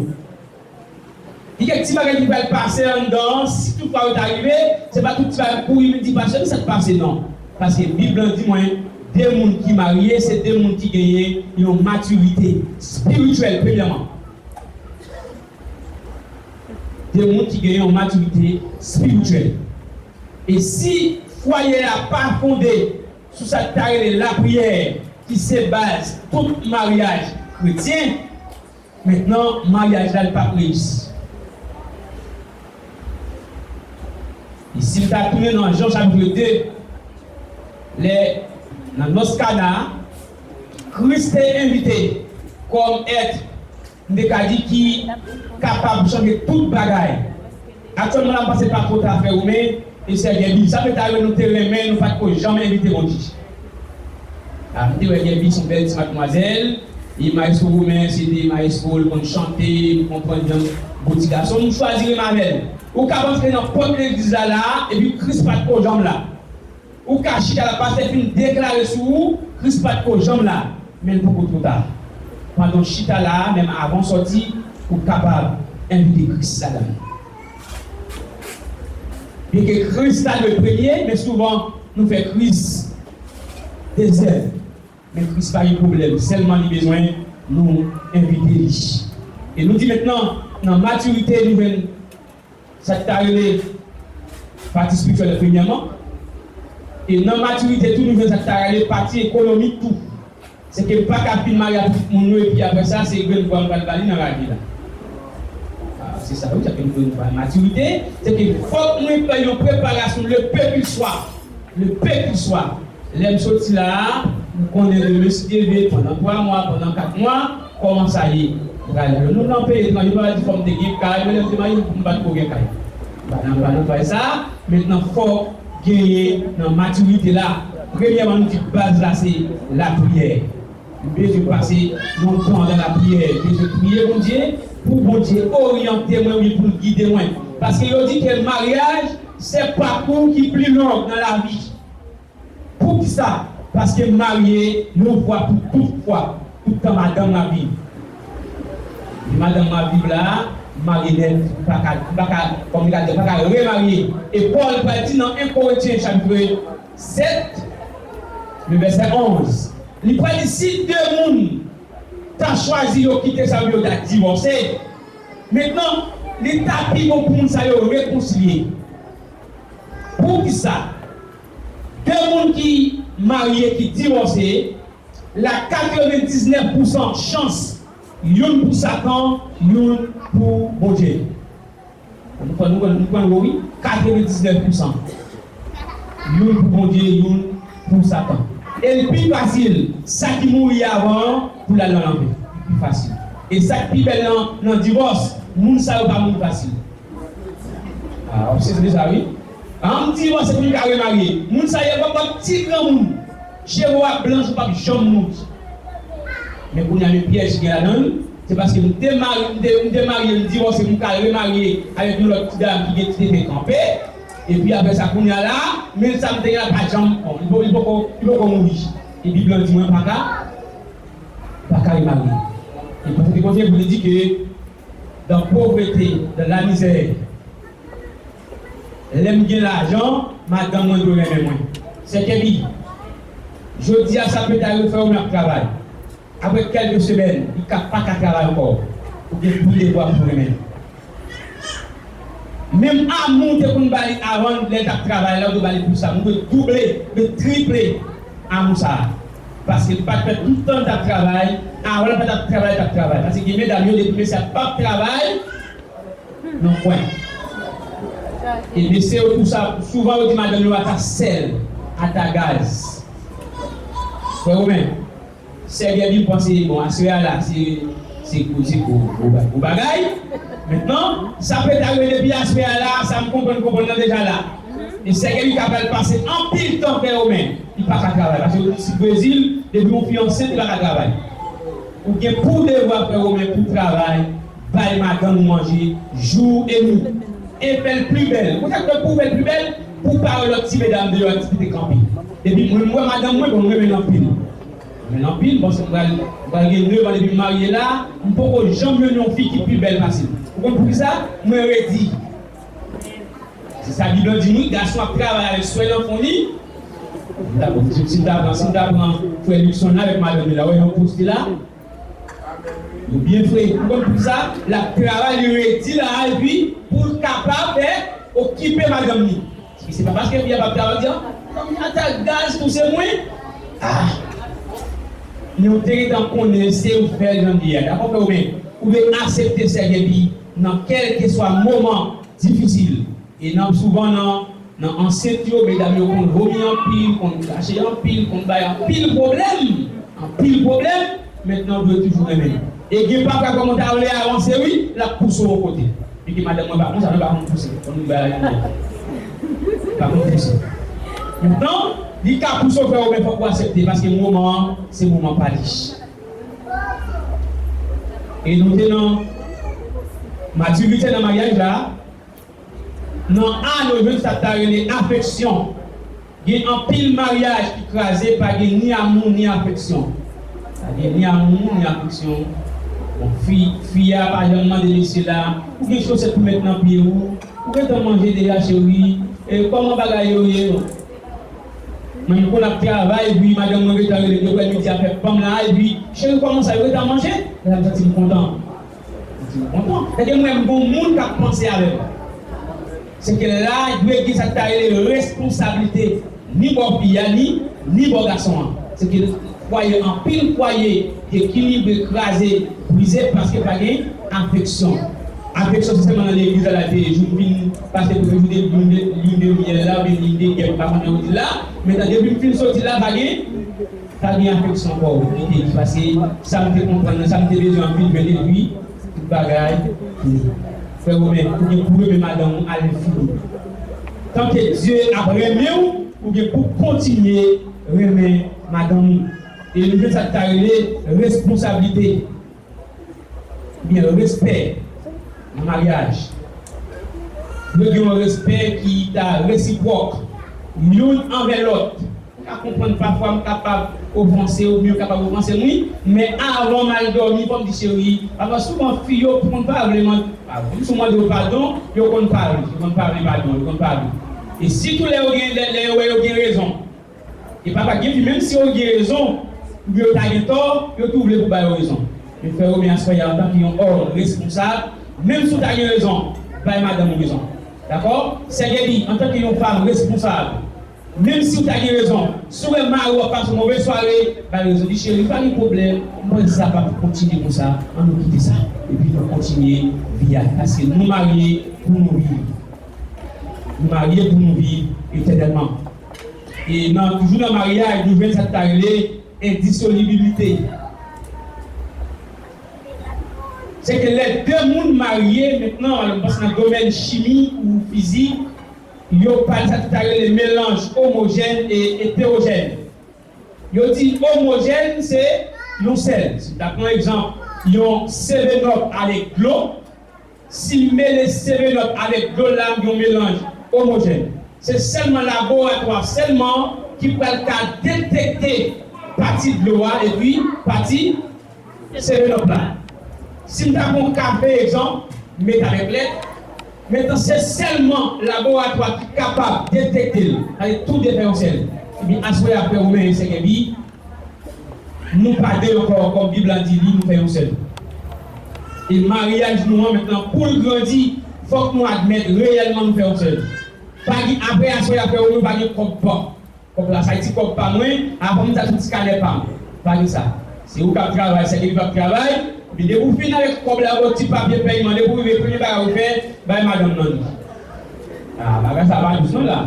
Gen kèk ti bagay ki pral pase anndan an, si toutfwa yo ta rive, se pa tout ti bagay kouri vin di pastè, men sa k pase non. Paske Bib lan di mwen, de moun ki marye, se de moun ki genyen yon matirite espirityèl, premyèman. De moun ki genyen yon matirite espirityèl. E si fwaye a pa fonde sou sa k ta rele lapriyè, ki se baz tout maryaj kretyen, mentnan, maryaj la, li p ap reyisi. E si n ta tounen nan Jan chapit de, lè nan nòs Kana, Kris te envite kòm èt, m te ka di, ki kapab chanje tout bagay. Aktyèlman la, m panse pa twò ta fè ou, men e sè Gaby, sa fè ta yo nou te renmen, nou pa t ko janm envite Bondye. A, m te wè Gaby se yon bèl ti madmwazèl, e maestro Romain se te maestro, l konn chante, m konprann jan bon ti gason, m chwazi renmen avè l. Ou ka antre nan pòt legliz la la, epi Kris pa t ko janm la. Ou ka chita la, pastè fin deklare sou ou, Kris pa t ko janm la, men l poko twò ta. Pandan w chita la a, menm avan w sòti, ou kapab envite Kris ladan l. Byenke Kris ta dwe premye, men souvan nou fè Kris dezyèm. Men Kris pa gen pwoblèm, sèlman li bezwen nou envite li. E nou di mentnan, nan matirite, nou jwenn sa k ta rele pati espirityèl premyèman. E nan matirite tou, nou jwenn sa k ta rele pati ekonomik tou. Se ke m pa ka fin marye ak pitit moun yo, epi apre sa, se grenn bwa m pral ba li nan lari la. A, se sa, wi, sa ke nou jwenn nan matirite. Se ke fòk mwen fè yon preparasyon, le peu qu'il soit. Le peu qu'il soit. Lè m soti la a, m konnen demen, si Dye vle, pandan twa mwa, pandan kat mwa, kòman sa ye? Nou nan peyi etranje, nou pa di fò m te gen kay, men lè m te marye, m pa t ko gen kay. M pa nan, m pa nan fè sa. Mentnan, fòk genyen nan matirite la. Premyèman, nou di baz la, se lapriyè. M bezwen pase yon tan nan lapriyè. M bezwen priye Bondye, pou Bondye oryante mwen, wi, pou l gide mwen. Paske yo di ke maryaj, se pakou ki pli long nan lavi. Poukisa? Paske m marye yon fwa pou tout fwa, tout tan madanm m ap viv. E madanm m ap viv la, m marye nèt, m pa ka, m pa ka, kòm li ka di, m pa ka remarye. E Pòl pral di nan en Korentyen chapit sèt, le vèsè onz, li pral di, si de moun ta chwazi yo kite sa yo, yo ta divòse. Mentnan, li ta pi bon pou moun sa yo rekonsilye. Poukisa de moun ki marye, ki divòse, la katrevendiznèf pousan chans, youn pou Satan, youn pou Bondye. Nou pran, nou pran, nou pran gwo wi, katrevendiznèf pousan. Youn pou Bondye, youn pou Satan. E l pi fasil, sa ki mouri avan an, pou l al nan lanfè. Li pi fasil. E sa k pi bèl nan, nan divòs, moun sa yo pa mouri fasil. Ah, w ap sezi de sa, wi. Ah, m divòse pou m ka remarye. Moun sa yo p ap ti granmoun. Cheve w ap blanch, ou p ap janm mouch. Men kounye a, men pyèj ki gen ladan l, se paske m te mari-, m te, m te marye, m divòse, m ka remarye avèk yon lòt ti dam ki gen ti tete kanpe. Epi apre sa, kounye a la, men sa m te gen la pa janm, bon, li po-, li poko, li poko mouri. E Bib lan di mwen pa ka, pa ka remarye. E paske Bondye vle di ke dans pauvreté, dans la misère, lè m gen lajan, madanm mwen dwe renmen mwen. Sè Kèbi, jodi a sa peta yo fè ou men ap travay. Apre kèlke semèn, li ka pa ka travay ankò. Ou gen pou devwa pou renmen. Menm amou te konn ba li avan lè l t ap travay la, ou dwe ba li pou sa. Ou dwe double, ou dwe triple amou sa a. Paske li pa t fè tout tan l t ap travay, avan l pa t ap travay, l t ap travay. Paske gen medam yo, depi mesye a p ap travay, nan kwen. E mesye yo tou sa, souvan yo di madanm yo ata sèl, ata gaz. Frè Romen, sè Gèbi, m panse, bon, aswè a la, se, se gwo, se gwo, gwo ba-, gwo bagay. Mentnan, sa peta rive depi aswè a la, sa m konprann, konprann nan deja la. E sè Gèbi ka pral pase anpil tan, frè Romen, li pa ka travay. Paske si Brezil, depi yon fi ansent, li pa ka travay. Ou gen pou devwa, frè Romen, pou travay, bay madanm ou manje, jou e nwit. E fè l pli bèl. Ou konn sa k fè pou w fè l pli bèl? Pou w pa wè lòt ti medam deyò ak ti tete kanpe. Epi mwen, m wè madanm mwen, bon, m renmen l anpil. M renmen l anpil, m panse m pral, m pral gen nèf an depi m marye la, m poko janm jwenn yon fi ki pi bèl pase l. Ou konn poukisa? Mwen redi. Se sa Bib lan di nou, gason ap travay avèk swè nan fon li. Si m ta, si, si m ta pran, si m ta pran frè Luckson la avèk madanm li la, wè jan yo poste la. Yo byen fre. Ou konn poukisa? L ap travay, li redi la, epi pou l kapab fè, okipe madanm li. Se pa paske fi a p ap travay, di, "Ah, madanm li ata gaz tou se mwen." Ah! Men ou te gentan konnen se ou k fè l jan l ye a. Dakò, frè Romen? Ou dwe aksepte sè Gèbi nan kèlkeswa moman difisil. E nan, souvan nan, nan ansent yo, medam yo konn vomi anpil, konn krache anpil, konn bay anpil pwoblèm. Anpil pwoblèm, mentnan ou dwe toujou renmen l. E gen pafwa kòman w ta vle avanse, wi, l ap pouse w yon kote. Piske madanm mwen pa konsa, non, pa konn pouse. Konn bay la, pa konn pouse. Mentnan, li ka pouse w fè w, men fòk ou aksepte, paske moman an, se moman pa li. E nou te nan matirite nan maryaj la, nan A, nou jwenn sa k ta rele afeksyon. Gen anpil maryaj ki kraze, pa gen ni amou, ni afeksyon. Pa gen ni amou, ni afeksyon. Bon, fi, fi a pa janm mande mesye la, "Ou gen chosèt pou met nan pye ou? Ou gentan manje deja, cheri? E kòman bagay yo ye?" Mwen, m konn ap travay, epi madanm mwen gentan rele m, depi midi a fè, banm la, epi, "Cheri, kòman sa, ou gentan manje?" La, m santi m kontan. M santi m kontan. Paske mwen, m gon moun k ap panse avè m. Se ke la, dwe gen sa k ta rele responsablite, ni bò fi a, ni, ni bò gason an. Se ke fwaye, anpil fwaye dekilibre, kraze, brize, paske pa gen afeksyon. Afeksyon se sèlman nan legliz la, la te ye. Jou m vin pase pou jou de, jou de, jou de myèl la, oubyen jou de gèp, pa konnen yo di la. Men depi m fin soti la, pa gen, pa gen afeksyon ankò. Li te di, paske sa m te konprann nan, sa m te bezwen anpil jwenn, epi tout bagay fini. Frè Romen, ou gen pou renmen madanm ou al enfini. Tanke Dye ap renmen w, ou gen pou kontinye renmen madanm ou. E nou jwenn sa k ta rele responsablite. Oubyen respè nan maryaj. Dwe gen yon respè ki ta resipwòk, youn anvè lòt. M ka konprann pafwa m kapab ofanse w, oubyen w kapab ofanse m, wi, men avan m al dòmi, fò m di, "Cheri," pafwa souvan fi yo konn pa vle mande, pa vle, si w mande yo padon, yo konn pa vle, yo konn pa vle padon, yo konn pa vle. E sitou lè yo gen, lè, lè yo wè yo gen rezon. E pafwa gen fi, menm si yo gen rezon, oubyen yo ta gen tò, yo tou vle pou ba yo rezon. Men frè Romen, aswè a, antanke yon òm responsab, menm si w ta gen rezon, bay madanm ou rezon. Dakò? Sè Gaby, antanke yon fanm responsab, menm si w ta gen rezon, si w wè mari w ap pase yon move sware, ba l rezon. Di, cheri, pa gen pwoblèm, m panse sa p ap kontinye konsa, ann nou kite sa. Epi nou kontinye vi a, paske nou marye pou nou viv. Nou marye pou nou viv etènèlman. E nan, toujou nan maryaj, nou jwenn sa k ta rele endisolibilite. Se ke lè de moun marye mentnan, alò, m panse nan domèn chimi ou fizik, yo pale sa ki ta rele melanj omojèn e etewojèn. Yo di omojèn se yon sèl. Si m ta pran egzanp, yon seven up avèk dlo, si m mele seven up avèk dlo la, m gen yon melanj omojèn. Se sèlman laboratwa sèlman ki pral ka detekte pati dlo a epi pati seven up la. Si m ta pran kafe egzanp, m met avèk lèt, mentnan se sèlman laboratwa ki kapab detekte l, sa vle di tou de fè yon sèl. Epi aswè a frè Romen e sè Gaby, nou pa de ankò, kòm Bib la di li, nou fè yon sèl. E maryaj nou an mentnan, pou l grandi, fòk nou admèt reyèlman nou fè yon sèl. Pa gen, apre aswè a frè Romen, pa gen kòb pa. Kòb la, sa ti kòb pa mwen, avan m ta sou ti kanè pa m. Pa gen sa. Se ou k ap travay, sè Gaby p ap travay. Epi depi w fin avèk kòb la, ou ti papye pèyman, depi w rive, premye bagay ou fè, bay madanm nan li. Ah, bagay sa pa dous non la.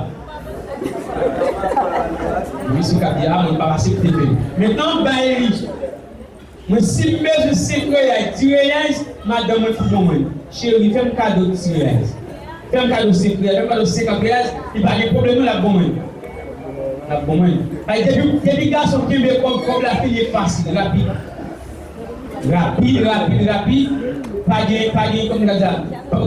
Mesye k ap di, ah, mwen pa aksepte fè. Mentnan, bay li. Mwen, si m bezwen senk reyal, dis reyal, madanm mwen pou ban mwen. Cheri, fè m kado dis reyal. Fè m kado senk reyal, fè m kado senkant reyal, li pa gen pwoblèm non, l ap ban mwen. L ap ban mwen. Ay, depi, depi gason kenbe kòb, kòb la fini fasil, rapid. Rapid, rapid, rapid. Pa gen, pa gen, kòman m ka di sa?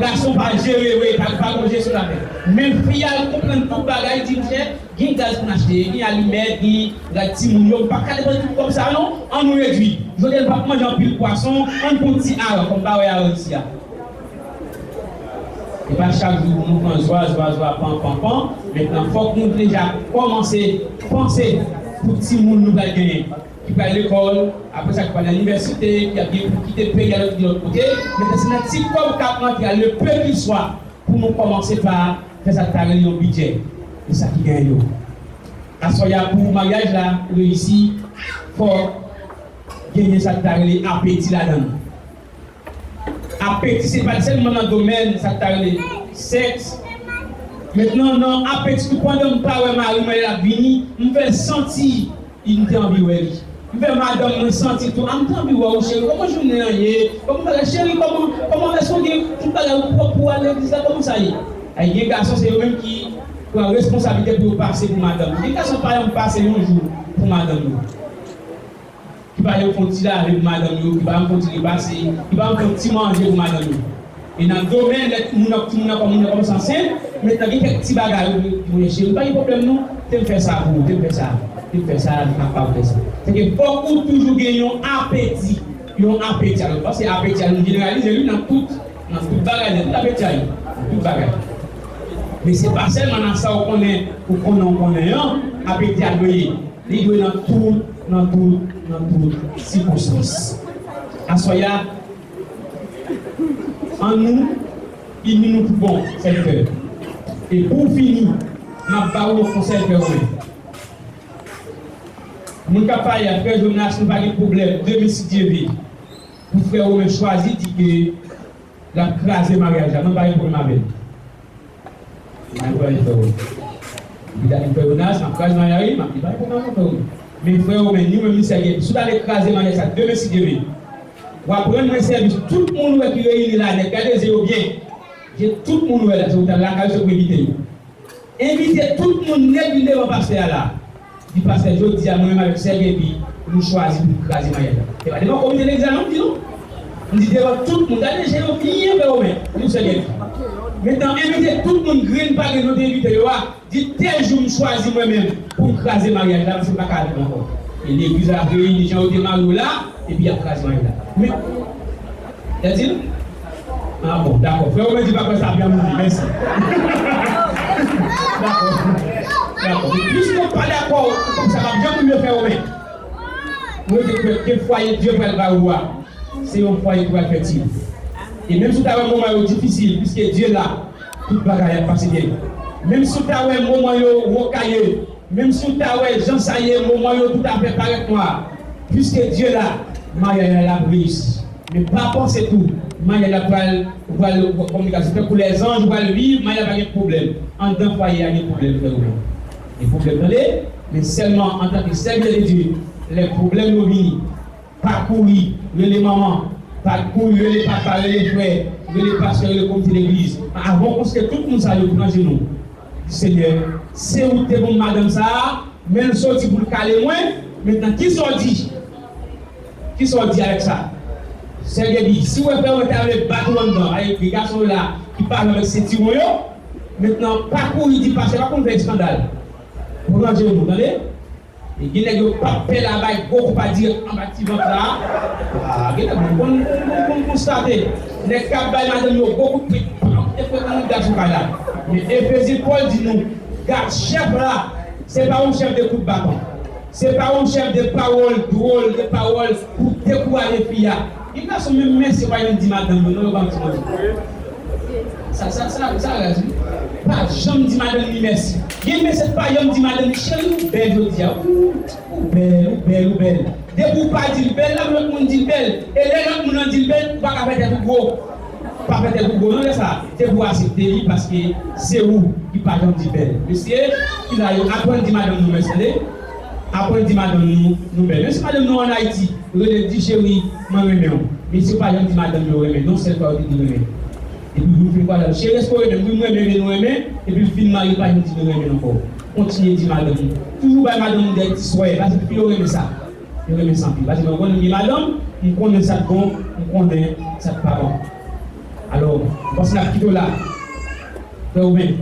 Gason pa jere, wi, pa, pa gon jesyon l ap fè. Men fi a, l konprann tout bagay, di, monchè, gen gaz pou n achte, gen alimèt, gen rad timoun yo, m pa ka depann tout kòb sa a non, ann nou redui. Jodi a n p ap manje anpil pwason, ann pran ti aran, kòm pa wè aran isi a. E pa chak jou pou nou pran zwa, zwa, zwa, pan, pan, pan. Mentnan, fòk nou deja kòmanse panse pou timoun nou pral genyen, ki pral lekòl, apre sa ki pral nan inivèsite, ki ap gen pou kite peyi a lòt, lòt kote. Mentnan, se nan ti kòb k ap rantre a, le peu qu'il soit, pou nou kòmanse pa fè sa k ta rele yon bidjè. E sa ki genyen yo. Aswè a pou maryaj la reyisi, fò genyen sa k ta rele apeti ladan l. Apeti se pa sèlman nan domèn sa k ta rele sèks. Mentnan, nan apeti tou, pandan m pa wè mari mwen lè l ap vini, m fè l santi li, m te anvi wè li. M fè madanm mwen santi tou, a m te anvi wè w cheri, kòman jounen an ye? Kòman bagay cheri, kòman, kòman èske w gen tout bagay ou pwòp pou w al legliz la, kòman sa ye? Ay, gen gason se yo menm ki pran responsablite pou yo pase pou madanm yo. Gen gason pa janm pase yon jou pou madanm yo. Ki pa janm fè yon ti lave pou madanm yo, ki pa janm fè yon ti repase, ki pa janm fè yon ti manje pou madanm yo. E nan domèn lè moun nan, timoun nan, moun nan kòmanse ansent, mentnan gen kèk ti bagay ou di, monchè cheri, pa gen pwoblèm non, te m fè sa pou ou, te m fè sa, te m fè sa, m pa kapab fè sa. Se ke fòk ou toujou gen yon apeti, yon apeti. Alò, paske apeti a, nou jeneralize li nan tout, nan tout bagay, nan tout apeti a, nan tout bagay. Men se pa sèlman nan sa ou konnen, ou konnen, ou konnen an, apeti a dwe ye. Li dwe nan tout, nan tout, nan tout sikonstans. Aswè a, ann nou ini nou pou bon, sèvitè. E pou fini, m ap ba ou yon konsèy, frè Romen. Moun k ap pale a, frè Jonas, nou pa gen pwoblèm, demen si Dye vle. Pou frè Romen chwazi di ke l ap kraze maryaj la, mwen pa gen pwoblèm avè l. Mwen pa gen pwoblèm avè frè Romen. Li ta di frè Jonas, m ap kraze maryaj, m ap di pa gen pwoblèm avè frè Romen. Men frè Romen, ni menm ni sè Gaby, si w ta vle kraze maryaj sa demen si Dye vle, w ap rann mwen sèvis tout moun ou wè ki reyini la nèt, gade je yo byen. Je tout moun ou wè la, se ou t al lakay yo, se pou envite yo. Envite tout moun nèt vin devan pastè a la. Di pastè, jodi a mwen menm avèk sè Gaby, nou chwazi pou n kraze maryaj la. Se pa devan komite legliz la non m di non. M di devan tout moun, gade je yo byen frè Romen, nou sè Gaby. Mentnan envite tout moun, grenn pa grenn nou te envite yo a, di tèl jou m chwazi mwen menm pou m kraze maryaj la, paske m pa ka avè w ankò. E legliz la ap reyini jan yo te mare yo la, epi y ap kraze maryaj la. Men, y a di l? Ah bon, dakò. Frè Romen di pa kwè sa ap janm rive. Mèsi. Dakò. Dakò. Piske w pa dakò, kòm sa p ap janm rive, frè Romen. Mwen te kwè ke fwaye Dye pral ba ou a, se yon fwaye ki pral fètil. E menm si w ta wè moman yo difisil, piske Dye la, Tout bagay ap pase byen. Menm si w ta wè moman yo wokaye, menm si w ta wè jan sa ye, moman yo toutafè parèt nwa, piske Dye la, maryaj la, l ap reyisi. Men pa panse tou, maryaj la pral, pral, kòm li ka di, tankou lèzanj, ou pral viv, maryaj la pa gen pwoblèm. Anndan fwaye a gen pwoblèm, frè Romen. Gen pwoblèm, tande? Men sèlman antanke sèvitè de Dye, lè pwoblèm yo vini, pa kouri rele manman, pa kouri rele papa, rele frè, rele pastè, rele komite legliz. Avan w konsilte tout moun sa yo, pran jenou. Di, Senyè, se ou ki te ban m madanm sa a, men l soti pou l kale mwen. Mentnan, kisa w di? Kisa w di avèk sa? Sè Gaby, si w wè frè mwen ta vle bat ou anndan, avèk gason yo la ki pa avèk sentiwon yo, mentnan, pa kouri di pastè, pa konn fè eskandal. Pran jenou, tande? E gen nèg yo p ap pè la bay gwo kou pa di anba ti vant la. Ah, gen nèg moun konn, konn, konn konstate. Nèg k ap bay madanm yo gwo kout pwen, pran kout pwen nan gason kay la. Men Efezyen Pòl di nou, gad chèf la, se pa yon chèf de kout baton. Se pa yon chèf de pawòl dwòl, de pawòl pou dekouraje fi a. Gen gason menm mèsi yo pa janm di madanm yo, non, yo pa janm di madanm yo. Sa, sa, sa, sa rèz, wi. Pa janm di madanm li mèsi. Gen mesye pa janm di madanm li, cheri, ou bèl jodi a. Ou, ou bèl, ou bèl, ou bèl. Depi ou pa di l bèl, l ap lòt moun di l bèl. E lè lòt moun nan di l bèl, ou pa ka fè tèt ou gwo. Pa fè tèt ou gwo, non, lè sa. Depi ou aksepte li, paske se ou ki pa janm di bèl. Mesye ki la yo, aprann di madanm nou mèsi, tande. Aprann di madanm nou, nou bèl. Menm si madanm nou an Ayiti, rele di, cheri, mwen renmen w. Mesye pa janm di madanm yo renmen, non, sèl fwa yo te di renmen. Epi pou l fin kwaze, cheri, èske w renmen m? Wi, m renmen, men nou renmen. Epi l fin marye, pa janm di nou renmen l ankò. Kontinye di madanm nou. Toujou bay madanm nou de ti swè, paske fi yo renmen sa. Yo renmen sa anpil. Paske mwen konnen m gen madanm, m konnen sa k bon, m konnen sa k pa bon. Alò, m panse n ap kite w la. Frè Women,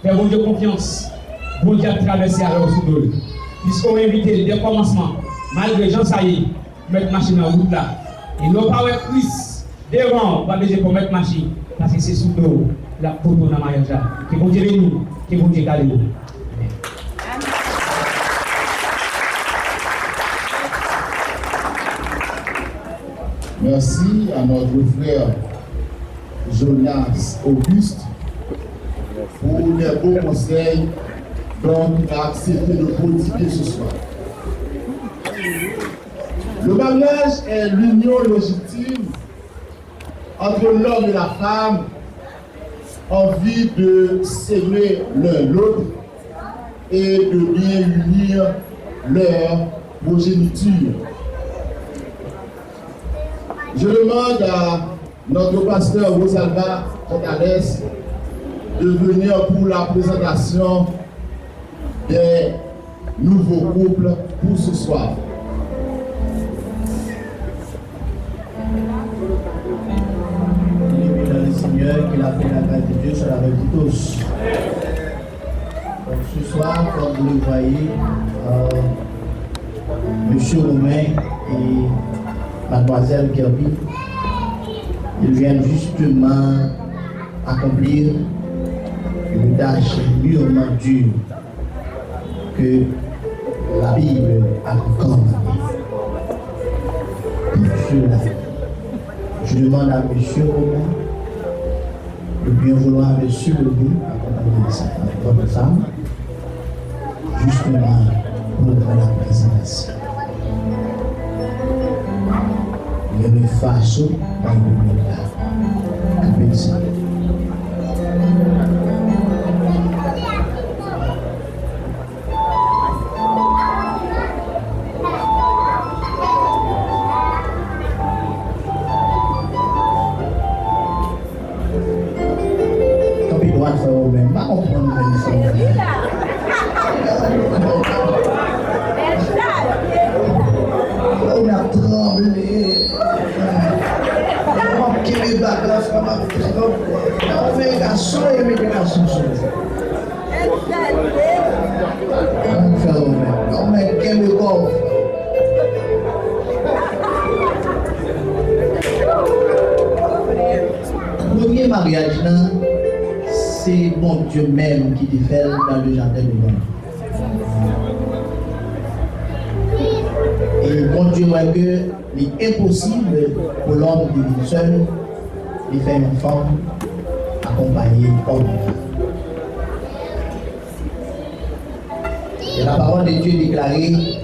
fè Bondye konfyans. Bondye ap travèse avè w sou do l. Piske w envite l dè kòmansman, malgre jan sa ye, mèt mache nan wout la. E lè w pa wè Kris devan w, ou pa bezwen pè w mèt mache, paske se sou do w l ap pote w nan maryaj la. Ke Bondye beni w, ke Bondye gade w. Amèn. Merci à notre frère Jonas Auguste pour les beaux conseils dont il a accepté de prodiguer ce soir. Le mariage est l'union légitime entre l'homme et la femme en vue de s'aimer l'un l'autre et de bien unir leur progéniture. Je demande à notre pasteur Rosalba Portales de venir pour la présentation des nouveaux couples pour ce soir. Bien-aimés dans le Seigneur, que la paix et la grâce de Dieu soient avec vous tous. Donc, ce soir, comme vous le voyez, euh, Monsieur Romain et Mademoiselle Kirby, ils viennent justement accomplir une tâche mûrement dure que la Bible a commandée. Pour cela, je demande à Monsieur Romain de bien vouloir me soulever accompagné de sa femme, votre femme, justement pour la présentation. Il y a une façon dans le monde là. Appelle ça. Tanpri dwat frè Women, m pa konprann menm frè Women. Frè Women ap tranble. M ap kenbe bag la, frè m ap tranble. Nan men gason e mete gason sou li. Ann fè Women. Women, kenbe kò w. Premye maryaj lan, se Bondye menm ki te fè l nan le jardin de Eden. E Bondye wè ke li enposib pou lòm li vin sèl, li fè yon fanm akonpaye òm nan. E la parole de Dieu déclaré,